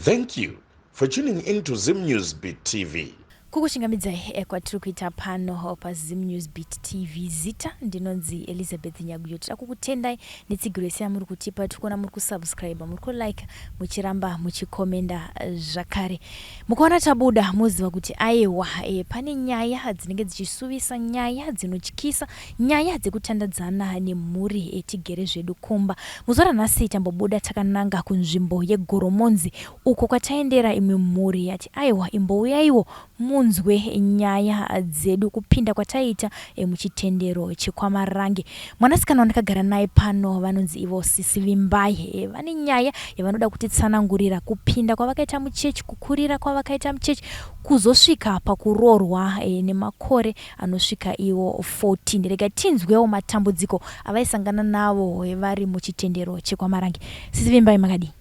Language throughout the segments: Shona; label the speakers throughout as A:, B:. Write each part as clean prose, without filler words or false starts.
A: Thank you for tuning in to Zim News Beat TV.
B: Kukuchingamidzai kwatiri kuita pano paZim News Beat TV. Zita ndinonzi Elizabeth Nyaguyo. Tira kukutendai netsigiro yese yamuri kutipa. Tiri kuona muri kusubscribe, muri kulike, muchiramba muchikomenda zvakare. Mukaona tabuda moziva kuti aiwa pane nyaya dzinenge dzichisuvisa, nyaya dzinotyisa, nyaya dzekutandadzana nemhuri tigere zvedu kumba. Muzuva ranhasi tambobuda takananga kunzvimbo yeGoromonzi uko kwataendera imwe mhuri yati aiwa imbouyaiwo munzwe nyaya dzedu kupinda kwataiita muchitendero chekwaMarange. Mwanasikana wandakagara naye pano vanonzi ivo Sisi Vimbai. Vane nyaya yavanoda kutitsanangurira kupinda kwavakaita muchechi, kukurira kwavakaita muchechi, kuzosvika pakuroorwa nemakore anosvika iwo 14. Rega tinzwewo matambudziko avaisangana navo vari muchitendero chekwaMarange. Sisi Vimbai, makadii?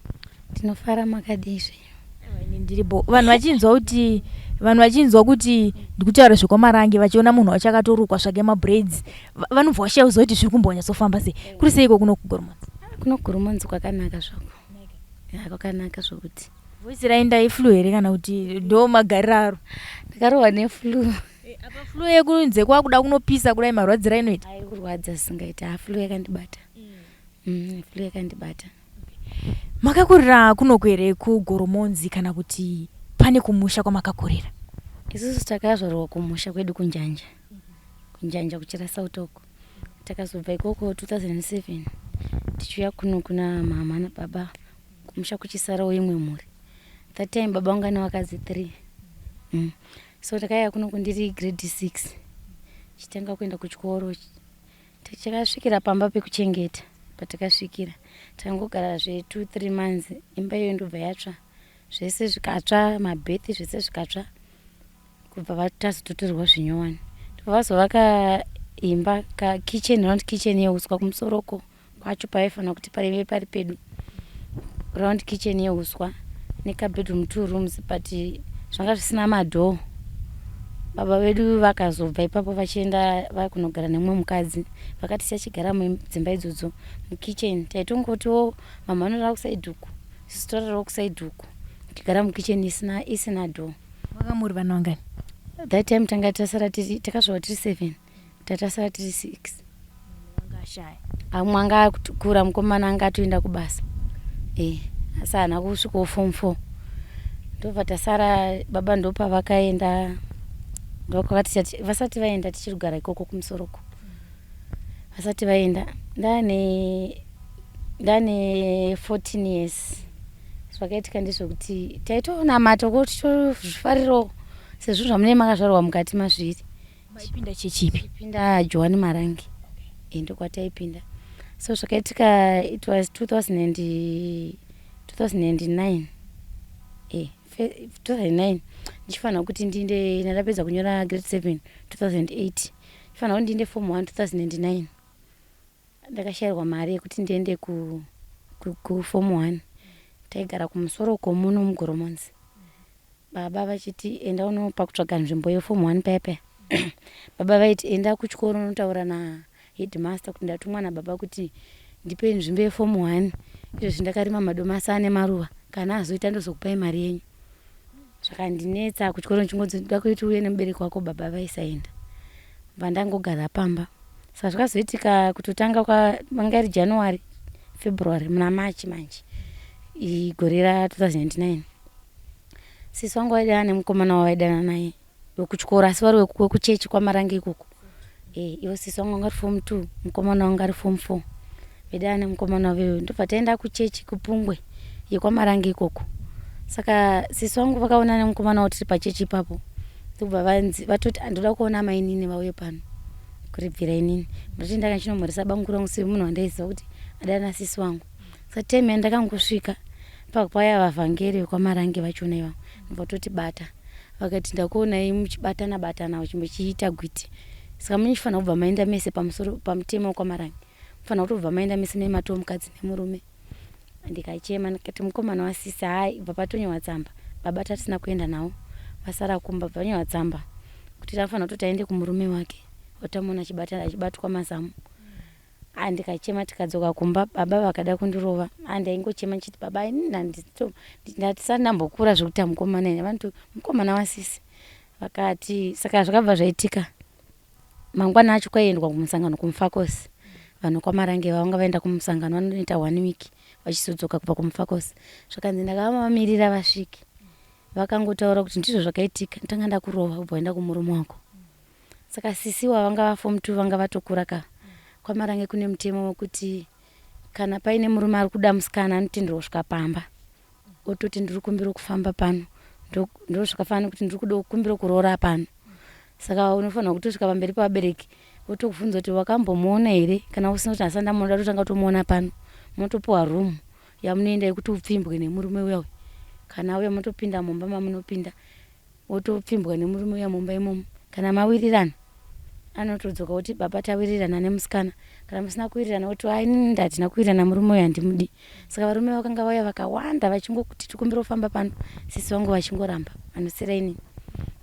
C: Tinofara, makadii zvenyu?
B: Ini ndiripo. Vanhu vachinzwa kuti ndikutaura zvekwaMarange, vachiona munhu wacho akatorukwa zvake mabraids, vanobva vashaya kuziva kuti zviri kumbonyatsofamba sei. Kuri seiko kuno kuGoromonzi?
C: Kuno Goromonzi kwakanaka zvako. Ya, kwakanaka zvokuti.
B: Voice raenda iflu here kana kuti ndo magariro aro?
C: Ndakarohwa neflu.
B: Apa flu yekunze kwakuda kunopisa kudai, marwadziro ainoita.
C: Ai, kurwadza zvisingaiti. Ha, flu yakandibata. Flu yakandibata.
B: Makakurira kunoku here kuGoromonzi kana kuti pane kumusha kwamakakurira?
C: Isusu takazvarwa kumusha kwedu kuNjanja, kuNjanja kuChirasa utoko. Takazobva ikoko 2007 tichiuya kuno kuna mama nababa, kumusha kuchisarawo imwe mhuri. That time baba vangu ane vakadzi 3. So takauya kunoku ndiri grade 6, chitanga kuenda kuchikoro. Tichakasvikira pamba pekuchengeta. Patakasvikira tangogara zve 2 3 months, imba iyoyo ndobva yatsva zvese, zvikatsva mabhethi zvese zvikatsva, kubva tazototorwa zvinyowani. Ndobva vazovaka imba, kakitchen, round kitchen yeuswa kumusoroko kwacho paifanira kuti paive pari pedu, round kitchen yeuswa nekabedroom, two rooms, but zvanga zvisina madoor. Baba vedu vakazobva ipapo vachienda vakunogara nemumwe mukadzi, vakati tichachigara mudzimba idzodzo mukitchen. Taitongotiwo mama vanorara kuside uku, isusu torarawo kuside uku, tichigara mukitchen isina door.
B: Manga muri vana vangani?
C: That time tanga tasara tiri, takazvarwa tiri seven, tatasara tiri six.
B: Vangashaya?
C: Amwe anga akukura, mukomana anga atoenda kubasa asi haana kusvikawo form four. Ndobva tasara. Baba ndopavakaenda, ndokavati vasati vaenda tichiri kugara ikoko kumusoroko. Vasati vaenda, ndane 14 years. Zvakaitika ndezvekuti taitoonamata ko, tichitozvifarirawo sezvo zvamunee makazvarwa mukati mazviri.
B: Maipinda chechipi?
C: Pinda Johani Marange, ndokwataipinda. So zvakaitika, it was 2000 and 2009, 2009 ndichifanira kuti ndinde, ndandapedza kunyora grade 7 2008, ndifanira kuti ndiinde form 1 2009. Ndakashayirwa mari yekuti ndiende kuform 1. Taigara kumusoro komuno muGoromonzi. Baba vachiti enda unopa kutsvaga nzvimbo yeform 1 paya paya. Baba vaiti enda kuchikoro unotaura naheadmaster kuti ndatumwa nababa kuti ndipe nzvimbo yeform 1. Izvozvi ndakarima madomasi ane maruva, kana azoita ndozokupai mari yenyu. Zvakandinetsa kuchikoro, ndichingoda kuti uye nemubereki wako, baba vaisaenda. Bva ndangogara pamba. Saka zvakazoitika kutotanga kwanga iri January, February, muna March manje gore ra2009, sisi vangu vaidana nemukomana wavaidana naye wekuchikoro, asi vari wekuchechi kwaMarange ikoko. Ivo sisi vangu vanga vari form two, mukomana wanga ari form four. Vaidana nemukomana wavo. Ndobva taenda kuchechi kuPungwe yekwaMarange ikoko. Saka sisi vangu vakaona nemukomana wavo tiri pachechi ipapo, ndobva vanzi vatoti, "Ndoda kuona mainini vauye pano kuribvira inini." Ndoti ndanga ndichinomhoresa bamukuru vangu semunhu wandaiziva kuti adana sisi vangu. Saka time yandakangosvika paya, vavhangeri vekwaMarange vachona ivavo ndobva totibata, vakati, "Ndakuonai muchibatana batana muchiita gwiti, saka muchifanira kubva maenda mese pamusoro pamutemo wekwaMarange, mufanira kutobva maenda mese nematoo mukadzi nemurume." Ndikachema, ndikati mukomana wasisi hai. Bva patonyorwa tsamba, baba tatisina kuenda navo, vasara kumba. Bva vanyorwa tsamba kuti tafanira kutoti aende kumurume wake watamuona achibatwa mazamu. A, ndikachema, tikadzoka kumba, baba vakada kundirova. A, ndaingochema ndichiti, "Baba, inini ndatisati ndambokura zvekuti mukomana ine vanoti mukomana wasisi." Vakati saka zvakabva zvaitika. Mangwana acho kwaiendwa kumusangano kuMufakosi. Vanhu kwaMarange vanga vaenda kumusangano, vanoita one week vachizodzoka kubva kuMufakosi. Zvakanzi ndakavamirira vasvike, vakangotaura kuti ndizvo zvakaitika, nditanga ndakurova, ubva waenda kumurume wako. Saka sisi wavanga vaform 2, vanga vatokura ka. KwaMarange kune mutemo wekuti kana paine murume ari kuda musikana, anotenderwa kusvika pamba ototi, "Ndiri kumbira kufamba pano." Ndo zvakafanana nekuti ndiri kuda kukumbira kuroora pano. Saka unofanirwa kutosvika pamberi pevabereki, votokubvunza kuti wakambomuona here. Kana usina kuti hasati ndamuona, totanga tomuona pano, motopiwa room yamunoenda yekuti upfimbwe nemurume uya uyu. Kana auya, motopinda mumba mamunopinda, wotopfimbwa nemurume uya mumba imomo. Kana mawirirana, anotodzoka kuti, "Baba, tawirirana nemusikana." Kana musina kuwirirana, woti, "Ai, inini ndatina kuwirirana, murume uyu handimudi." Saka varume vakanga vauya vakawanda vachingokuti tikumbira kufamba pano, sisi vangu vachingoramba, vanosera inini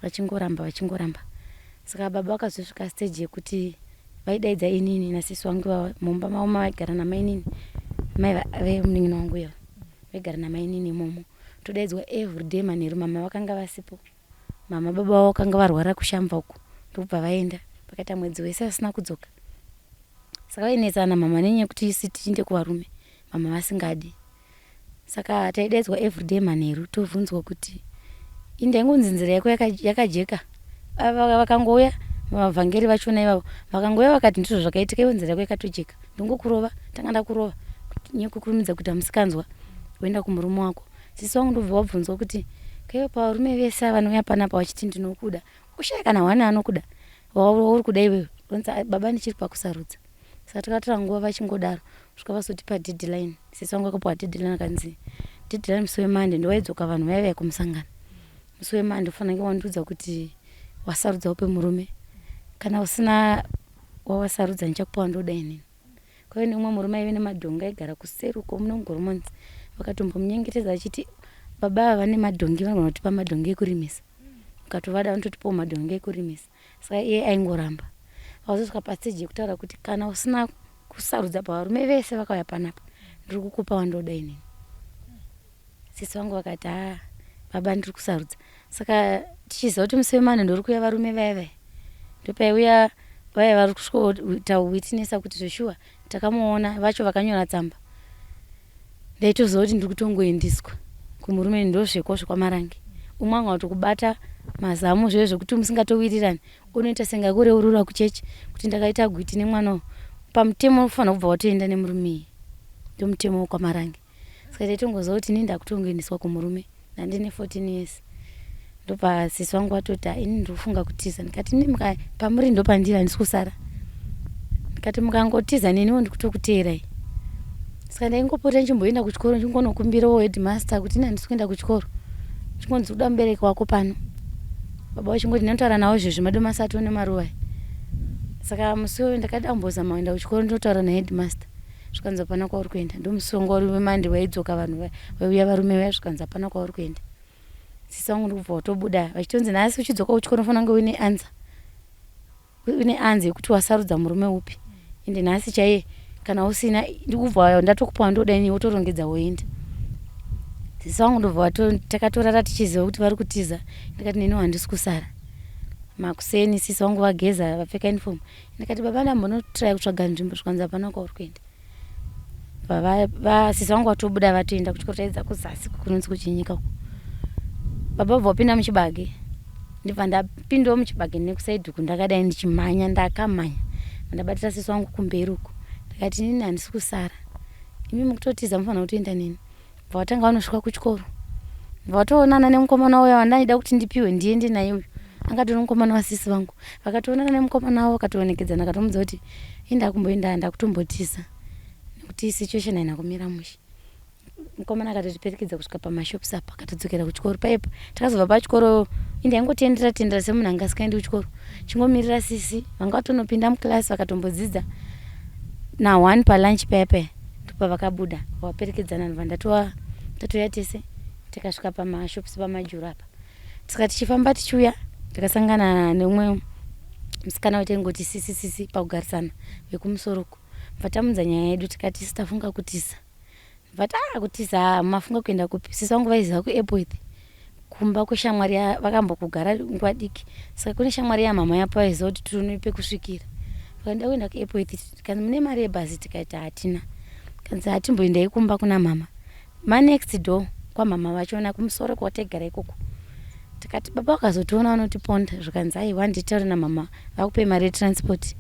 C: vachingoramba, vachingoramba. Saka baba vakazosvika stage yekuti vaidaidza inini nasisi vangu mumba mavo mavaigara namainini, mai vemunin'ina wangu iva vaigara namainini imomo. Todaidzwa everyday manheru. Mama vakanga vasipo, mama baba vavo vakanga varwara kushamba uku, ndokubva vaenda, vakaita mwedzi wese vasina kudzoka. Saka vainetsana mama nenyaya yekuti isi tiinde kuvarume, mama vasingadi. Saka taidaidzwa everyday manheru, tobvunzwa kuti indaingonzi nzira yako yakajeka. Vakangouya vavhangeri vachona ivavo, vakangouya vakati ndizvo zvakaitika, ivo nzira yako yakatojeka, ndongokurova, tanga ndakurova nekukurumidza kuita musikanzwa, woenda kumurume wako. Sisi wangu ndobva wabvunzwa kuti kaivo pavarume vese vanouya panapa vachiti ndinokuda, ushaya kana hwani anokuda wauri kuda iwewe? Ronzi, "Baba, ndichiri pakusarudza." Saka takatora nguva vachingodaro kusvika vazotipa deadline. Sisi vangu vakapiwa deadline, akanzi deadline musi weMonday. Ndowaidzoka vanhu vaiva kumusangano musi weMonday, ufanira kunge wandiudza kuti wasarudza upe murume. Kana usina wawasarudza, ndichakupa wandoda inini. Kwaive neumwe murume aive nemadhongi, aigara kuseri uko mune muGoromonzi. Vakatombomunyengetedza achiti, "Baba ava vane madhongi, vanogona kutipa madhongi ekurimisa. Ukatovada, vanototipawo madhongi ekurimisa." Saka iye aingoramba. Vakazosvika pastage yekutaura kuti kana usina kusarudza pavarume vese vakauya panapa, ndiri kukupa wandoda inini. Sisi vangu vakati, "Ha, baba, ndiri kusarudza." Saka tichiziva kuti musi weMonday ndori kuuya varume vaya vaya, ndopaiuya vaya vari kusvikoita witnessa kuti zveshuwa takamuona vacho vakanyora tsamba. Ndaitoziva kuti ndiri kutongoendiswa kumurume. Ndozvekwa zvekwaMarange, umwe anga kutokubata mazamu zveyo zvekuti musingatowirirani, unoita senge akureurura kuchechi kuti ndakaita gwiti nemwana. Pamutemo unofanira kubva watoenda nemurume iyi, ndomutemo wekwaMarange. Saka ndaitongoziva kuti inini ndakutongoendeswa kumurume. Ndandine 14 years. Ndobva sisi vangu vatoti, "Ini ndiri kufunga kutiza." Ndikati, "Ini pamuri ndopandiri, handisi kusara." Ndikati, "Mukangotiza, neniwo ndikutokuteerai." Saka ndaingopota ndichimboenda kuchikoro, ndichingonokumbirawo headmaster kuti ini handisi kuenda kuchikoro, chingonzi kuda mubereki wako pano. Baba vachingoti ndinotaura nawo izvezvi, madomasi atone maruva. Saka musi uyu ndakada kumbozama kuenda kuchikoro, ndinotaura naheadmaster, zvikanzi hapana kwauri kuenda. Ndomusi wanga uri weMonday waidzoka vanhu vaiuya varume vaya, zvikanzi hapana kwauri kuenda. Sisi vangu ndikubva watobuda vachitonzi, "Nhasi uchidzoka kuchikoro unofanira kunge uine answer, une answer yekuti wasarudza murume upi. Ende nhasi chaiye kana usina, ndikubva ndatokupa wandoda ini." Wotorongedza woenda. Sisi vangu ndobva takatorara tichiziva kuti vari kutiza. Ndikati, "Neniwo handisi kusara." Makuseni sisi vangu vageza, vapfeka uniform, ndikati, "Baba, ndambonotraya kutsvaga nzvimbo." Zvikanzi hapana kwauri kuenda. Sisi vangu vatobuda, vatoenda kuchikoro. Taidza kuzasi kunonzi kuChinyika uko. Baba vabva vapinda muchibage, ndibva ndapindawo muchibage nekuside uku. Ndakadai ndichimhanya, ndakamhanya, ndabatira sisi vangu kumberi uku. Ndikati, "Inini handisi kusara, imi mukutotiza, mufanira kutoenda neni." Bva vatanga vanosvika kuchikoro, bva vatoonana nemukomana uya wandaida kuti ndipiwe ndiende naye. Uyu angatori mukomana wasisi vangu. Vakatoonana nemukomana wavo, vakatoonekedzana, akatomudza kuti indakumboenda, ndakutombotiza nekuti situation haina kumira mushe. Mukomana akatotiperekedza kusvika pamashops apa, akatodzokera kuchikoro. Paipo takazobva pachikoro, indaingotendera tendera semunhu anga asikaendi kuchikoro, chingomirira sisi vanga vatonopinda muclass, vakatombodzidza na1 palunch paya paya, ndopavakabuda vaperekedzana. Ndobva ndatoya tese, tikasvika pamashops paMajuru apa. Saka tichifamba tichiuya, takasangana neumwe musikana wetaingoti sisi sisi pakugarisana, vekumusoroko. Bva tamudza nyaya yedu tikati isu tafunga kutiza. Bva taa kutiza mafunga kuenda kupi? Sisi vangu vaiziva kuEpworth kumba kweshamwari vakambokugara nguva diki. Saka kune shamwari yamhamha yapo vaiziva kuti tiri pekusvikira. Vakaenda kuenda kuEpworth kanzi mune mari yebhazi tikati hatina. Kanzi hatimboendai kumba kuna mhamha. Manext door kwamhamha vachona kumusoro kwataigara ikoko. Tikati baba vakazotiona vanotiponda zvikanzi aiwa nditaure namhamha vakupe mari yetransport.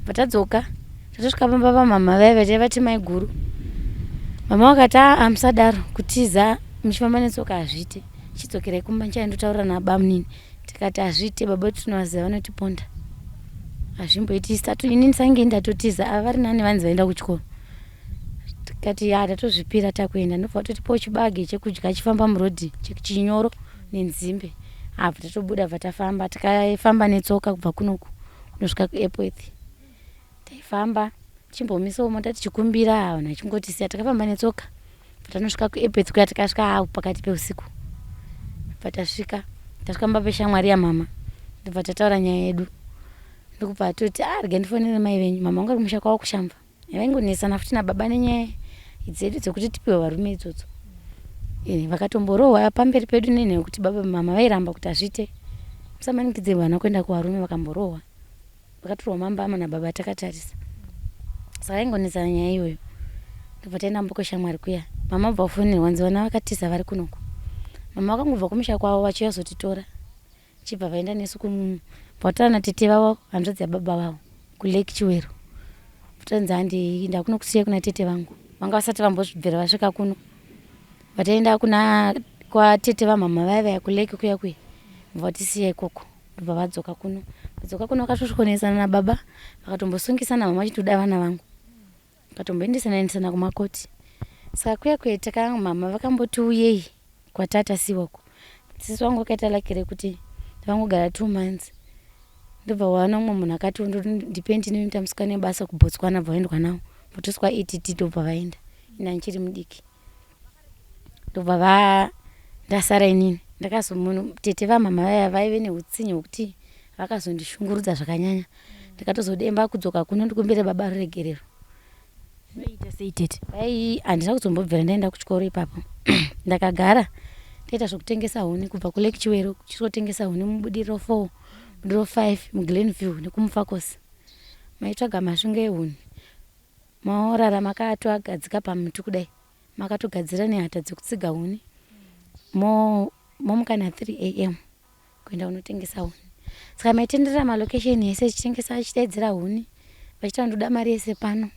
C: Bva tadzoka tatosvika pamba pamhamha vaya taivati maiguru. Mhamha vakati aa musadaro kutiza muchifamba netsoka hazviite chidzokerai kumba ndichaendotaura nabamunini. Tikati hazviite baba vedu tinovaziva vanotiponda. Hazvimboiti ini ndisange ndatotiza ava vari nani vanzi vaenda kuchikoro. Tikati ya tatozvipira takuenda ndobva vatotipawo chibage chekudya chifamba murodhi chinyoro nenzimbe. Abva tatobuda bva tafamba tikafamba netsoka kubva kunoku kunosvika kuEpworth. Taifamba tichimbomisawo mota tichikumbira vanhu vachingotisiya takafamba netsoka. Tanosvika kuEpworth kuya tikasvika pakati peusiku. Bva tasvika tasvika pamba peshamwari yamama ndobva tataura nyaya yedu. Ndokubva atoti ah rega ndifonere mai venyu mama vangu vari kumusha kwavo kuShamva. Vaingonetsana futi nababa nenyaya dzedu dzekuti tipiwe varume idzodzo. Vakatomborohwa pamberi pedu nenhau yekuti baba mama vairamba kuti hazviite. Musamanikidze vana kuenda kuvarume vakamborohwa. Vakatorwa mambama nababa takatarisa. Saka vaingonetsana nyaya iyoyo. Ndobva taenda kumba kweshamwari kuya. Mama vabva vafonerwa nzi vana vakatiza vari kunoku. Mama vakangobva kumusha kwavo vachiuya kuzotitora. Chibva vaenda nesu vataura natete vavo hanzvadzi yababa vavo kuLake Chiwero. Tanzi handi ndakunokusiya kuna tete vangu. Vanga vasati vambobvira vasvika kuno. Vataenda kuna kwatete vamama vaya vaya kuLake kuya kuya. Vatisiya ikoko. Ndobva vadzoka kuno. Vadzoka kuno vakatosvikonesana nababa vakatombosungisana mama vachitoda vana vangu. Vakatomboendesana endesana kumakoti. Saka kuya kuya taka mama vakamboti uyei kwatatasiwa uko. Sisi vangu vakaita laki rekuti vangogara 2 months. Ndobva waona mumwe munhu akati ndipe ndinoita musikana webasa kuBotswana bva vaendwa navo. Votoswa ETT ndobva vaenda. Ini handichiri mudiki. Ndobva ndasara inini. Ndakazomunhu tete vamama vaya vaive neutsinye hwekuti vakazondishungurudza zvakanyanya. Ndakatozodemba kudzoka kuno ndikumbire baba ruregerero.
B: Vaiita sei tete?
C: Vai handina kuzombobvira ndaenda kuchikoro ipapo. Ndakagara ndaita zvekutengesa huni kubva kuLake Chiwero kuchitotengesa huni muBudiriro 4, Budiriro 5, muGlenview nekuMufakose. Maitsvaga masvingo ehuni. Maorara makatoagadzika pamuti kudai. Makatogadzira nehata dzekutsiga huni. Momuka na 3 am kuenda kunotengesa huni. Saka maitenderera malocation ese achitengesa achidaidzira huni. Vachitaura ndoda mari yese pano.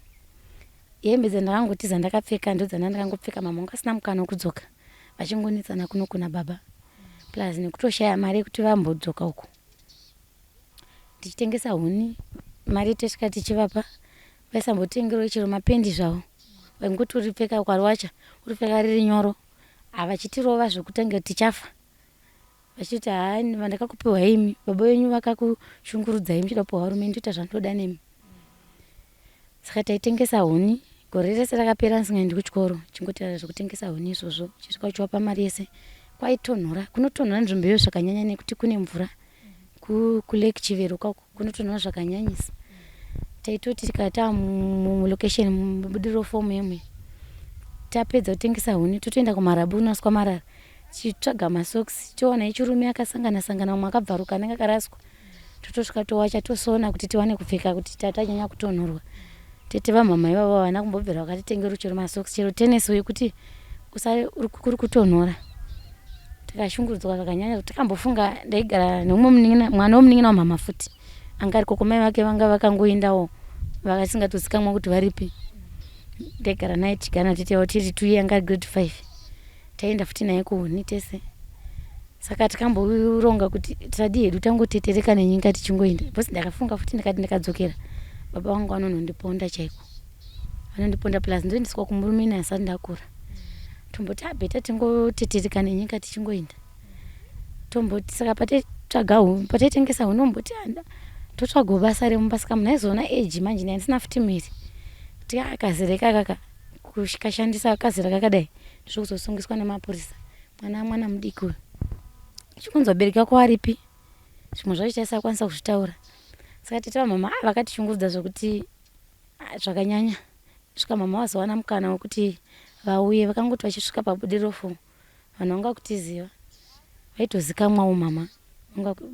C: Hembe dzandakangotiza ndakapfeka ndodzana ndakangopfeka mama vangu asina mukana wekudzoka. Vachingonetsana kuno kuna baba. Plus nekutoshaya mari yekuti vambodzoka uko. Tichitengesa huni mari tosvika tichivapa vaisambotengerawo chero mapendi zvavo. Vaingoti uripfeka ukariwacha uripfeka riri nyoro. Havachitirova zvekutenge tichafa. Vachiti haa ndakakupiwa imi baba venyu vakakushungurudzai muchida kupiwa varume ndoita zvandoda nemi. Saka taitengesa huni gore rese rakapera ndisingaendi kuchikoro chingoita zvekutengesa huni izvozvo chisvika uchiwapa mari yese. Kwaitonhora kunotonhora nzvimbo iyoyo zvakanyanya nekuti kune mvura kuLake Chivero kwako kunotonhora zvakanyanyisa. Taitoti tikata mulocation muBudiriro 4 muye tapedza kutengesa huni totoenda kumarabu kunoraswa marara tichitsvaga masokisi towana echirume akasangana sangana mamwe akabvaruka anenge akaraswa totosvika towacha tosona kuti tiwane kupfeka kuti tatanyanya kutonhorwa. Tete vamama ivavo havana kumbobvira vakatitengera chero masokisi chero tenesi yekuti kuri kutonhora. Tikashungurudzwa zvakanyanya takambofunga ndaigara neumwe munin'ina mwana wemunin'ina wamama futi anga ariko mai vake vanga vakangoendawo vasingatozikanwa kuti varipi. Ndaigara naye tichigara natete vavo tiri tuye anga ari grade 5. Taenda futi naye kuhuni tese. Saka tikamboronga kuti tadii hedu tangotetereka nenyika tichingoenda. Because ndakafunga futi ndikati ndikadzokera baba vangu vanonondiponda chaiko. Vanondiponda plus ndoendeswa kumurume ini asati ndakura. Tomboti better tingotetereka nenyika tichingoenda. Tomboti saka pataitsvaga pataitengesa huni omboti totsvagawo basa remumba saka munhu aizoona age manje ini handisina futi miri. Kuti kazera ikakaka kashandisa kazera kakadai ndozvokuzosungiswa nemapurisa. Mwana mwana mudiki uyu. Chikunzi vabereki vako varipi? Zvimwe zvacho taisakwanisa kuzvitaura. Saka tete vamama vakatishungurudza zvokuti Ah, zvakanyanya. Svika mama vazowana mukana wekuti vauye, vakangoti vachisvika pabudiriro fo vanhu vanga kutiziva, vaitozikamwawo mama.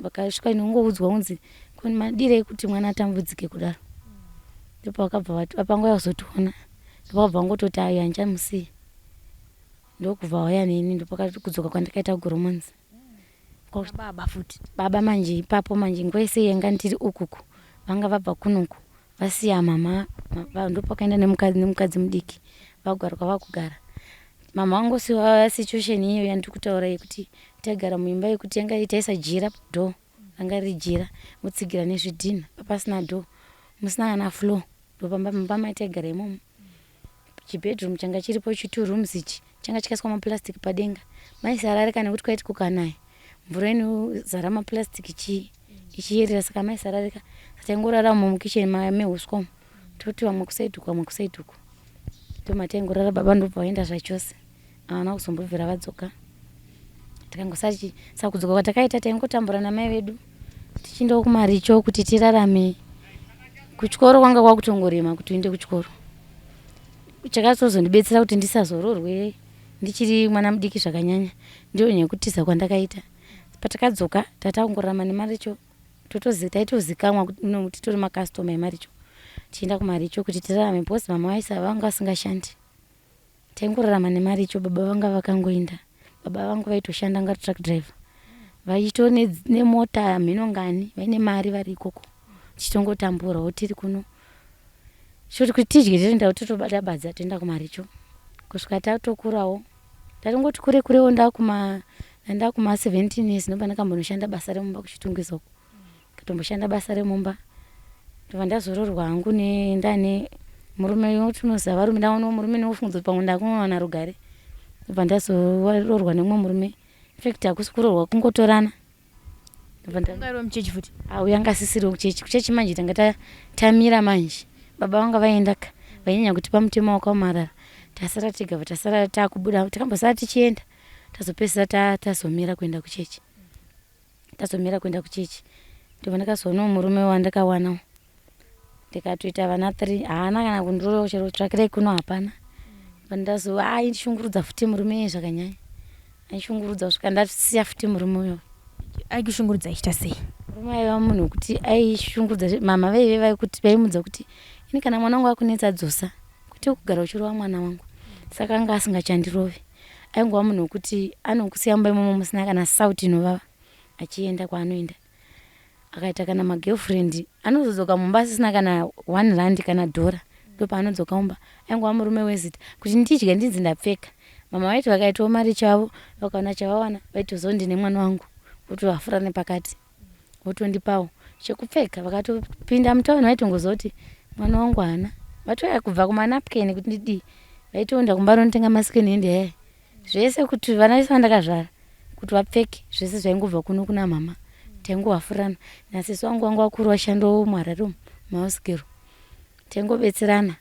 C: Vakasvika inongoudzwa kunzi ko madirei kuti mwana atambudzike kudaro. Ndopavakabva vati vapangouya kuzotiona, ndopavakabva vangototi ayi handichamusiyi. Ndokubva vauya neni, ndopakadzoka kwandakaita kuGoromonzi.
B: Baba futi.
C: Baba manje ipapo manje nguva yese yanga ndiri ukuku vanga vabva kunoku vasiya mama, ndopakaenda nemukadzi mudiki vagara kwavakugara. Mama vangosiwa situation iyo yandiri kutaura yekuti taigara muimba yekuti yanga taisa jira door ranga riri jira votsigira nezvidhinha, pasina door, musina kana floor. Ndopamba mumba mataigara imomo. Chibedroom changa chiripo chi 2 rooms ichi changa chakaiswa maplastic padenga, maisararika nekuti kwaiti kukanaya mvura inozara maplastic chii ichiyerera, saka maisararika. Taingorara umo mukitchen mehuswa umo, toti vamwe kusaidi uku vamwe kusaidi uku, ndomataingorara. Baba ndobva vaenda zvachose, havana kuzombobvira vadzoka. Tikangosati saka kudzoka kwatakaita taingotambura namai vedu tichindawo kumaricho kuti tirarame. Kuchikoro kwanga kwakutongorema kuti uende kuchikoro. Chakatozondibetsera kuti ndisazororwe ndichiri mwana mudiki zvakanyanya ndiyo nyaya kwandakaita. Patakadzoka tatakungorarama nemaricho, taitozikamwa kuti titori makastoma emaricho, tichienda kumaricho kuti tirarame because mama vaisa vanga vasingashandi. Taingorarama nemaricho. Baba vanga vakangoenda, baba vangu vaitoshanda nga truck driver, vaito nemota mhino ngani, vaine mari vari ikoko, tichitongotamburawo tiri kuno. Choti kuti tidye toenda totobata badza toenda kumaricho kusvika tatokurawo. Tatongoti kure kurewo ndakuma 17 years ndopa ndakambonoshanda basa remumba kuChitungwiza uko. Katomboshanda basa remumba, ndobva ndazororwa hangu ndane murume. Tinoziva varume, ndaona murume neofunga kuti pamwe ndakunowana rugare. Ndobva ndazororwa nemumwe murume. Infact hakusi kuroorwa, kungotorana.
B: Ungariwo muchechi futi?
C: Auya anga asisiriwo kuchechi. Kuchechi manje tanga tamira manje. Baba vanga vaenda ka, vainyanya kutipa mutemo wakaomarara. Tasara tega, tasara takubuda, takambosara tichienda, tazopedzisira tazomira kuenda kuchechi, tazomira kuenda kuchechi. Ndobva ndakazoonawo murume wandakawanawo, ndikatoita vana 3. Haana kana kundirova, chero tsvakirai kuno hapana. Ndazo aindishungurudza futi murume iye zvakanyanya, aishungurudza kusvika ndasiya futi murume uyo.
B: Aikushungurudza achiita sei?
C: Murume aiva munhu wekuti aishungurudza mama vaive vaikuti vaimudza kuti ini kana mwana wangu akunetsa dzosa, kwete kugara uchirova mwana wangu. Saka anga asingachandirovi, aingova munhu wekuti anokusiya mumba imomo musina kana sauti inovava, achienda kwaanoenda, akaita kana magirlfriend, anozodzoka mumba asisina kana R1 kana dhora, ndopaanodzoka mumba. Aingova murume wezita kuti ndidye ndinzi ndapfeka. Mama vaiti vakaitawo mari chavo, vakaona chavawana, vaitoziva ndine mwana wangu, votovafura nepakati votondipawo chekupfeka. Vakatopinda mutauni vaitongoziva kuti mwana wangu haana, vatouya kubva kumanapkin kuti ndidii, vaitoenda kumba ronotenga masecond hand yaya zvese kuti vana vese vandakazvara kuti vapfeke, zvese zvaingobva kuno kuna mama. Taingovafurana nasisi wangu, wangu vakuru vashandawo muHarare umu mahouse Taingobetserana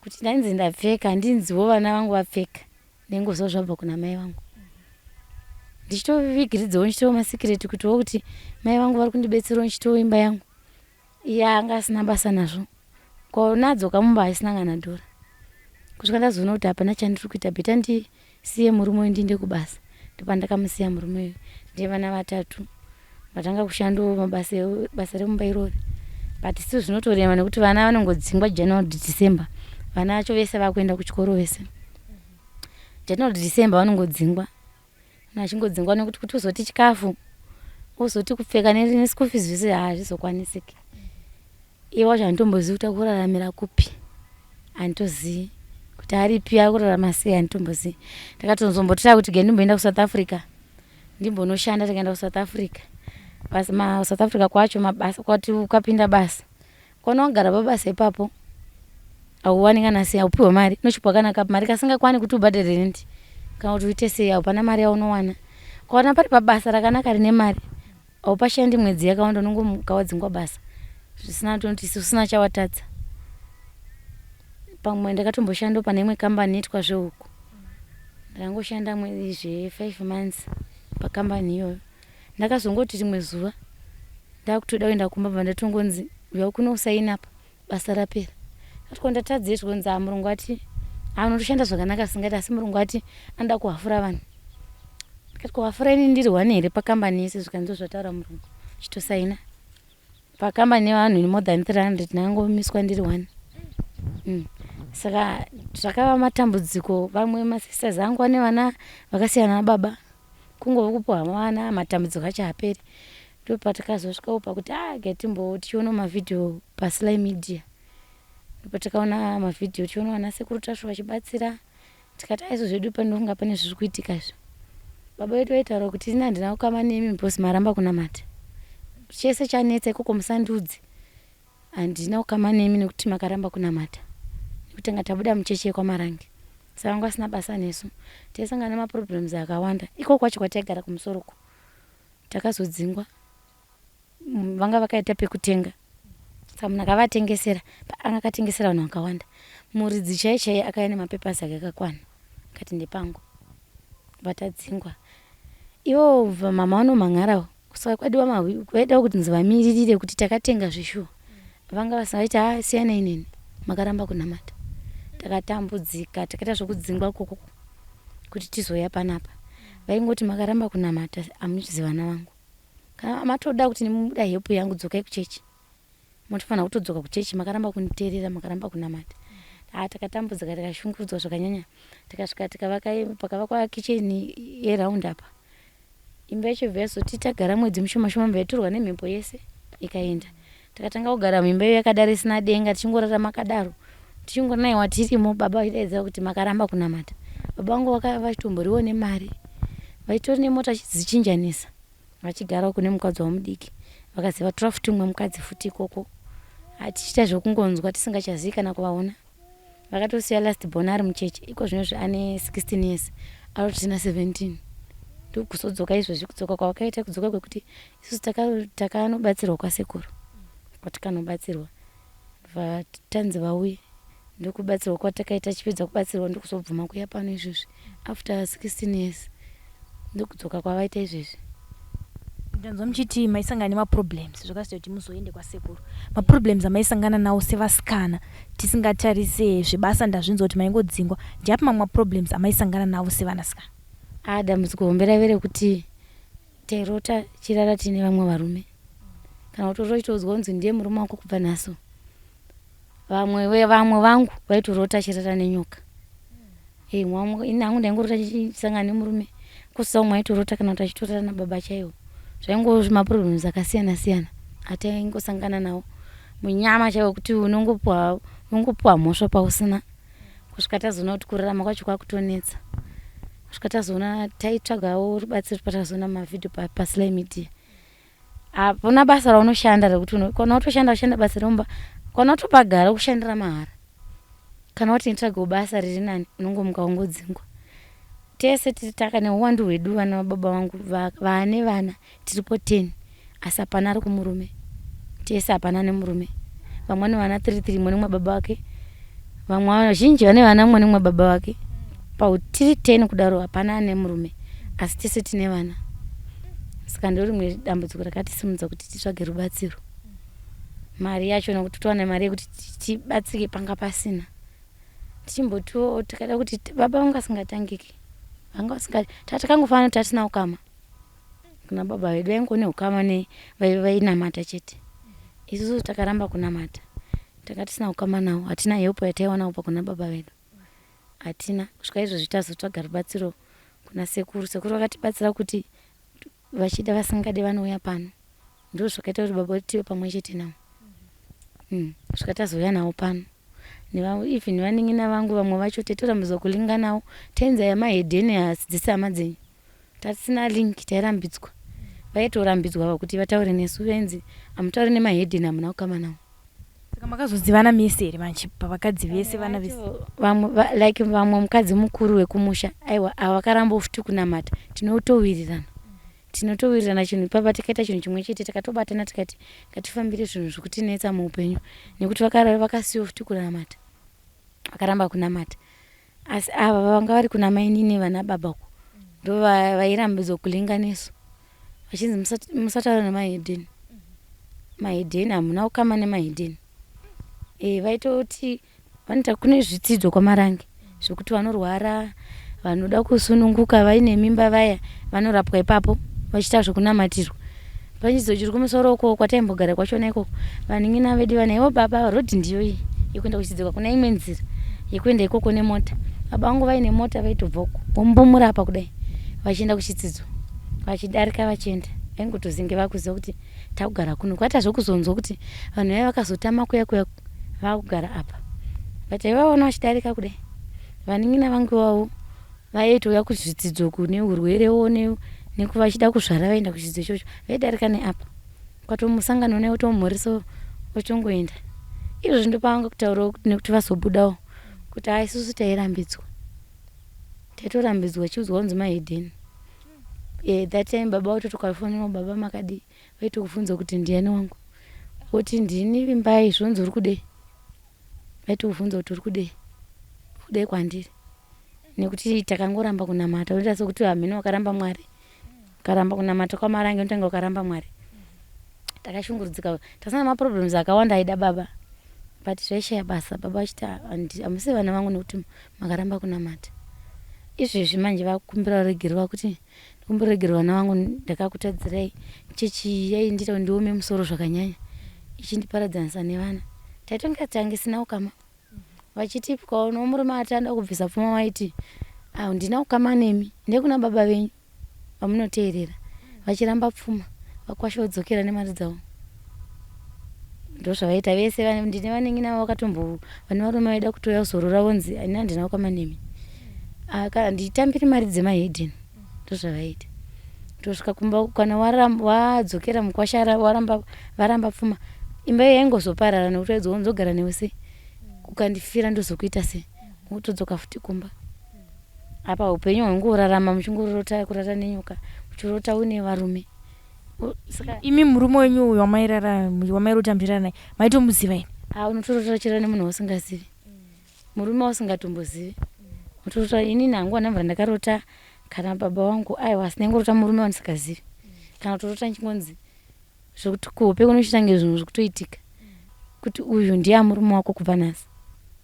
C: kuti ndainzi ndapfeka, handinziwo vana vangu vapfeka, ndaingoziva zvabva kuna mai vangu. Ndichitovigiridzawo, ndichitowo masecret kutiwo kuti mai vangu vari kundibetserawo, ndichitowo imba yangu. Iye anga asina basa nazvo, konadzoka mumba haisina kana dhora. Kusvika ndazoona kuti hapana chandiri kuita, better ndisiye murume uyu ndiende kubasa. Ndopandakamusiya murume uyu, ndine vana vatatu, vatanga kushandawo mabasa basa remumba irori. But still zvinotorema nekuti vana vanongodzingwa January to December. Vana vacho vese vakuenda kuchikoro vese January to December, vanongodzingwa achingodzingwa nekuti kuti uzoti chikafu, uzoti kupfeka neschool fees, zvese hazvizokwanisiki. Iye wacho handitombozivi kuti akuraramira kupi, handitozivi kuti aripi, ari kurarama sei, handitombozivi. Ndakatozombotira kuti ge ndimboenda kuSouth Africa ndimbonoshanda. Tikaenda kuSouth Africa, basa South Africa kwacho mabasa kwati ukapinda basa kwana wagara pabasa ipapo hauwani kana sei, haupiwe mari, unochipiwa kana mari kasingakwani kuti ubhadhare rent kana kuti uite sei, haupana mari yaunowana. Ukaona pari pabasa rakanaka rine mari, haupashandi mwedzi yakawanda, unongomuka wadzingwa basa zvisina tonoti usina chawatadza. Pamwe ndakatomboshandawo pane imwe kambani inoitwa zvehuku, ndakangoshanda zve5 months pakambani iyoyo. Ndakazongoti rimwe zuva ndakutoda kuenda kumba, bva ndatongonzi uya kunosaina apa, basa rapera. Ati ko ndatadzei zvikonzi ah murungu ati ah unotoshanda zvakanaka zvisingaiti asi murungu ati anoda kuhafura vanhu. Ndikati kuhafura ini ndiri one here pakambani yese zvikanzi ndozvataura murungu. Chitosaina. Pakambani nevanhu more than 300 ndangomiswa ndiri one. Saka zvakava matambudziko vamwe masisters angu vane vana vakasiyana nababa. Kungove kupiwa vana matambudziko acho haaperi. Ndopatakazosvikawo pakuti ah ngatimbo tichiona mavhidhiyo paSly Media. Ndopatakaona mavhidhiyo tichiona vana sekuru Tasvu vachibatsira. Tikati aiso zvedu panofunga pane zviri kuitika izvi. Baba vedu vaitaura kuti ini handina kukama nemi because maramba kunamata. Chese chanetsa ikoko musandiudze. Handina kukama nemi nekuti makaramba kunamata. Nekuti tanga tabuda muchechi yekwaMarange. Saka vanga vasina basa nesu. Taisangana nemaproblems akawanda. Ikoko kwacho kwataigara kumusoro uko. Takazodzingwa. Vanga vakaita pekutenga. Saka munhu akavatengesera, anga akatengesera vanhu vakawanda. Muridzi chaiye chaiye akauya nemapapers ake akakwana. Akati ndepangu. Vatadzingwa. Ivo mama vanomhan'arawo. Saka kwaidiwa mahwi kwaida kunzi vamiririre kuti takatenga zveshuwa. Vanga vasina vaiti haa siyanai neni. Makaramba kunamata. Takatambudzika takaita zvekudzingwa ikoko kuti tizouya panapa. Vaingoti makaramba kunamata hamuzi vana vangu. Kana matoda kuti muda help yangu dzokai kuchechi. Motofanira kutodzoka kuchechi makaramba kunditeerera makaramba kunamata. Haa takatambudzika tikashungurudzwa zvakanyanya. Tikasvika tikavaka pakavakwa kitchen yeround apa. Imba yacho yobva yazoti tagara mwedzi mishoma shoma yobva yatorwa nemhepo yese ikaenda. Takatanga kugara muimba iyo yakadaro isina denga tichingorara makadaro. Tichingonaiwa tirimo baba vachidaidzira kuti makaramba kunamata. Baba vangu vachitomboriwo nemari. Vaitori nemota vachidzichinjanisa vachigara kune mukadzi wavo mudiki. Vakazi vatora futi umwe mukadzi futi ikoko. Tichiita zvekungonzwa tisingachazivi kana kuvaona. Vakatosiya last born ari mucheche iko zvino izvi ane 16 years arikutotina 17 ndokuzodzoka izvozvi kudzoka kwavakaita kudzoka kwekuti isusu takanobatsirwa kwasekuru kwatikanobatsirwa tanzi vauye ndokubatsirwa kwatakaita chipedza kubatsirwa ndokuzobvuma kuya pano izvozvi after 16 years ndokudzoka kwavaita izvezvi.
B: Ndanzwa muchiti maisangana nemaproblems zvakasita kuti muzoende kwasekuru. Maproblems amaisangana nawo sevasikana tisingatarise zvebasa ndazvinzwa kuti maingodzingwa. Ndeapi mamwe maproblems amaisangana nawo sevanasikana?
C: Ah dambudziko hombe raive rekuti tairota chirara tine vamwe varume kana kuti utochitoudzwa kunzi ndiye murume wako kubva nhasi. Vamwe vamwe vangu vaitorota chirara nenyoka. Hey, mwangu ini hangu ndaingorota chisangana nemurume kusa umwe aitorota kana kuti achitorara nababa chaiwo. Zvaingova zvimaproblems akasiyana siyana ataingosangana nawo munyama chaiwo kuti unongopuwa unongopuwa mhosva pausina kusvika tazoona kuti kurarama kwacho kwakutonetsa kusvika tazoona taitsvagawo rubatsiro patazoona mavhidhiyo paSly Media. Hapana basa raunoshanda rekuti kana watoshanda ushanda basa remumba kana watopagara kushandira mahara kana wati nditsvagewo basa riri nani unongomuka wangodzingwa tese tiri taka neuwandu hwedu vana vababa vangu vaane vana tiripo 10 asi hapana ari kumurume tese hapana nemurume vamwe vane vana 3 3 mumwe nemumwe baba vake vamwe vazhinji vane vana mumwe nemumwe baba vake tiri 10 kudaro hapana ane murume asi tese tine vana saka ndorimwe dambudziko rakatisimudza kuti titsvage rubatsiro mari yacho nokuti towana mari yekuti tibatsirike panga pasina tichimbotiwo tikada kuti baba vanga vasingatangiki vanga vasinga takangofanana kuti tatisina ukama kuna baba vedu vaingone ukama ne vainamata chete isusu takaramba kunamata tanga tisina ukama navo hatina help yataiwana kubva kuna baba vedu hatina kusvika izvozvi tazotsvaga rubatsiro kuna sekuru sekuru vakatibatsira kuti vachida vasingade vanouya pano ndo zvakaita kuti baba tive pamwe chete navo kusvika tazouya navo pano even vanin'ina vangu vamwe vacho taitorambidzwa kulinga navo tainzi aya mahedheni hadzidzisi hama dzenyu tatisina link tairambidzwa vaitorambidzwa kuti vataure nesu vainzi hamutauri nemahedheni hamuna kukama navo
B: Saka makazozivana mese here manje pavakadzi vese vana vese?
C: Vamwe like vamwe mukadzi mukuru wekumusha aiwa ava vakaramba futi kunamata tinotowirirana tinotowirirana chinhu ipapa tikaita chinhu chimwe chete takatobatana tikati ngatifambire zvinhu zvikutinetsa muupenyu nekuti vakasiwa futi kunamata vakaramba kunamata asi ava vanga vari kuna mainini vana baba uko ndo vairambidzwa kulinga nesu vachinzi musataura nemahedheni mahedheni hamuna kukama nemahedheni e, vaitoti Vanoita kune zvitsidzo kwaMarange zvekuti vanorwara vanoda kusununguka vaine mimba vaya vanorapwa ipapo vachiita zvekunamatirwa. Pachidzidzo chiri kumusoro uko kwataimbogara kwachona ikoko vanin'ina vedu vana ivo baba road ndiyo iyi yekuenda kuchidzidzo kuna imwe nzira yekuenda ikoko nemota. Baba vangu vaine mota vaitobva uko vombomura apa kudai vachienda kuchidzidzo vachidarika vachienda vaingotozinge vakuziva kuti takugara kuno kwaita zvekuzonzwa kuti vanhu vaya vakazotama kuya kuya vakugara apa but aivaona vachidarika kudai vanin'ina vangu ivavo vaitouya kuzvidzidzo kune urwerewo nekuvachida kuzvara vaenda kuchidzidzo ichocho vaidarika neapa kwatomusangano naye otomumhoresa otongoenda izvozvi ndopavanga kutaurawo nekuti vazobudawo kuti haa isusu tairambidzwa taitorambidzwa chiudzwa kunzi mahedheni eh, that time baba vatotokafonera baba makadii vaitokubvunza kuti ndiani wangu woti ndini vimbai zvonzi uri kudei vaitokubvunza kuti uri kudei kudei kwandiri nekuti takangoramba kunamata unoita sekuti hameno wakaramba mwari ukaramba kunamata kwamarange unotanga wakaramba mwari takashungurudzika tasana maproblems akawanda aida baba but zvaishaya basa baba vachiti hamusi vana vangu nekuti makaramba kunamata izvezvi manje vakumbira ruregerero vakuti Kumboregerwa vana vangu ndakakutadzirai chechi yaindiita kuti ndiome musoro zvakanyanya ichindiparadzanisa nevana taitonge tangisina ukama vachiti ukaona murume ati anoda kubvisa pfuma waiti handina ukama nemi ndekuna baba venyu vamunoteerera vachiramba pfuma vakwasha vodzokera nemari dzavo ndozvavaita vese ndine vanin'ina vakatombo vane varume vaida kutouya kuzorora vonzi ini handina ukama nemi handitambiri mari dzemahedheni ndozvavaita tosvika kumba kana wadzokera mukwasha waramba varamba pfuma imba iyo yaingozoparara nekuti waidzo nzogara newe sei ukandifira ndozokuita sei wotodzoka futi kumba apa upenyu hwengorarama muchingorota kurara nenyoka uchirota une varume
B: saka imi murume wenyu uyu wamairara wamairota muchirara naye maitomuziva here
C: a unotorota uchirara nemunhu wausingazivi murume wausingatombozivi unotorota inini hangu andamvura ndakarota kana baba vangu aiwa asi ndaingorota murume wandisingazivi kana kutorota ndichingonzi zvekuti kuhope kunochitange zvinhu zvikutoitika kuti uyu ndiye amurume wako kubva nhasi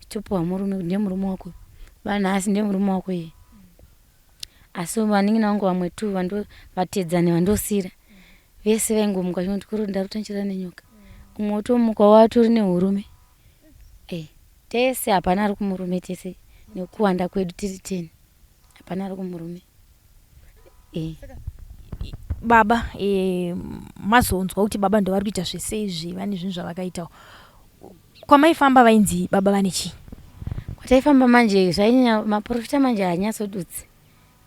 C: topiwa murume ndiye murume wako vanhasi ndiye murume wako iye asi vanin'ina vangu vamwe tu vatedzani vandosira vese vaingomuka vachingoti kuro ndarota ndichirara nenyoka umwe otomuka watori nehurume e tese hapana ari kumurume tese nekuwanda kwedu tiri ten hapana ari kumurume
B: e baba e, mazonzwa kuti baba ndovari kuita zvese izvi vane zvinhu zvavakaitawo kwamaifamba vainzi baba vane chii
C: kwataifamba manje zvainyanya maprofita manje haanyatsodutsi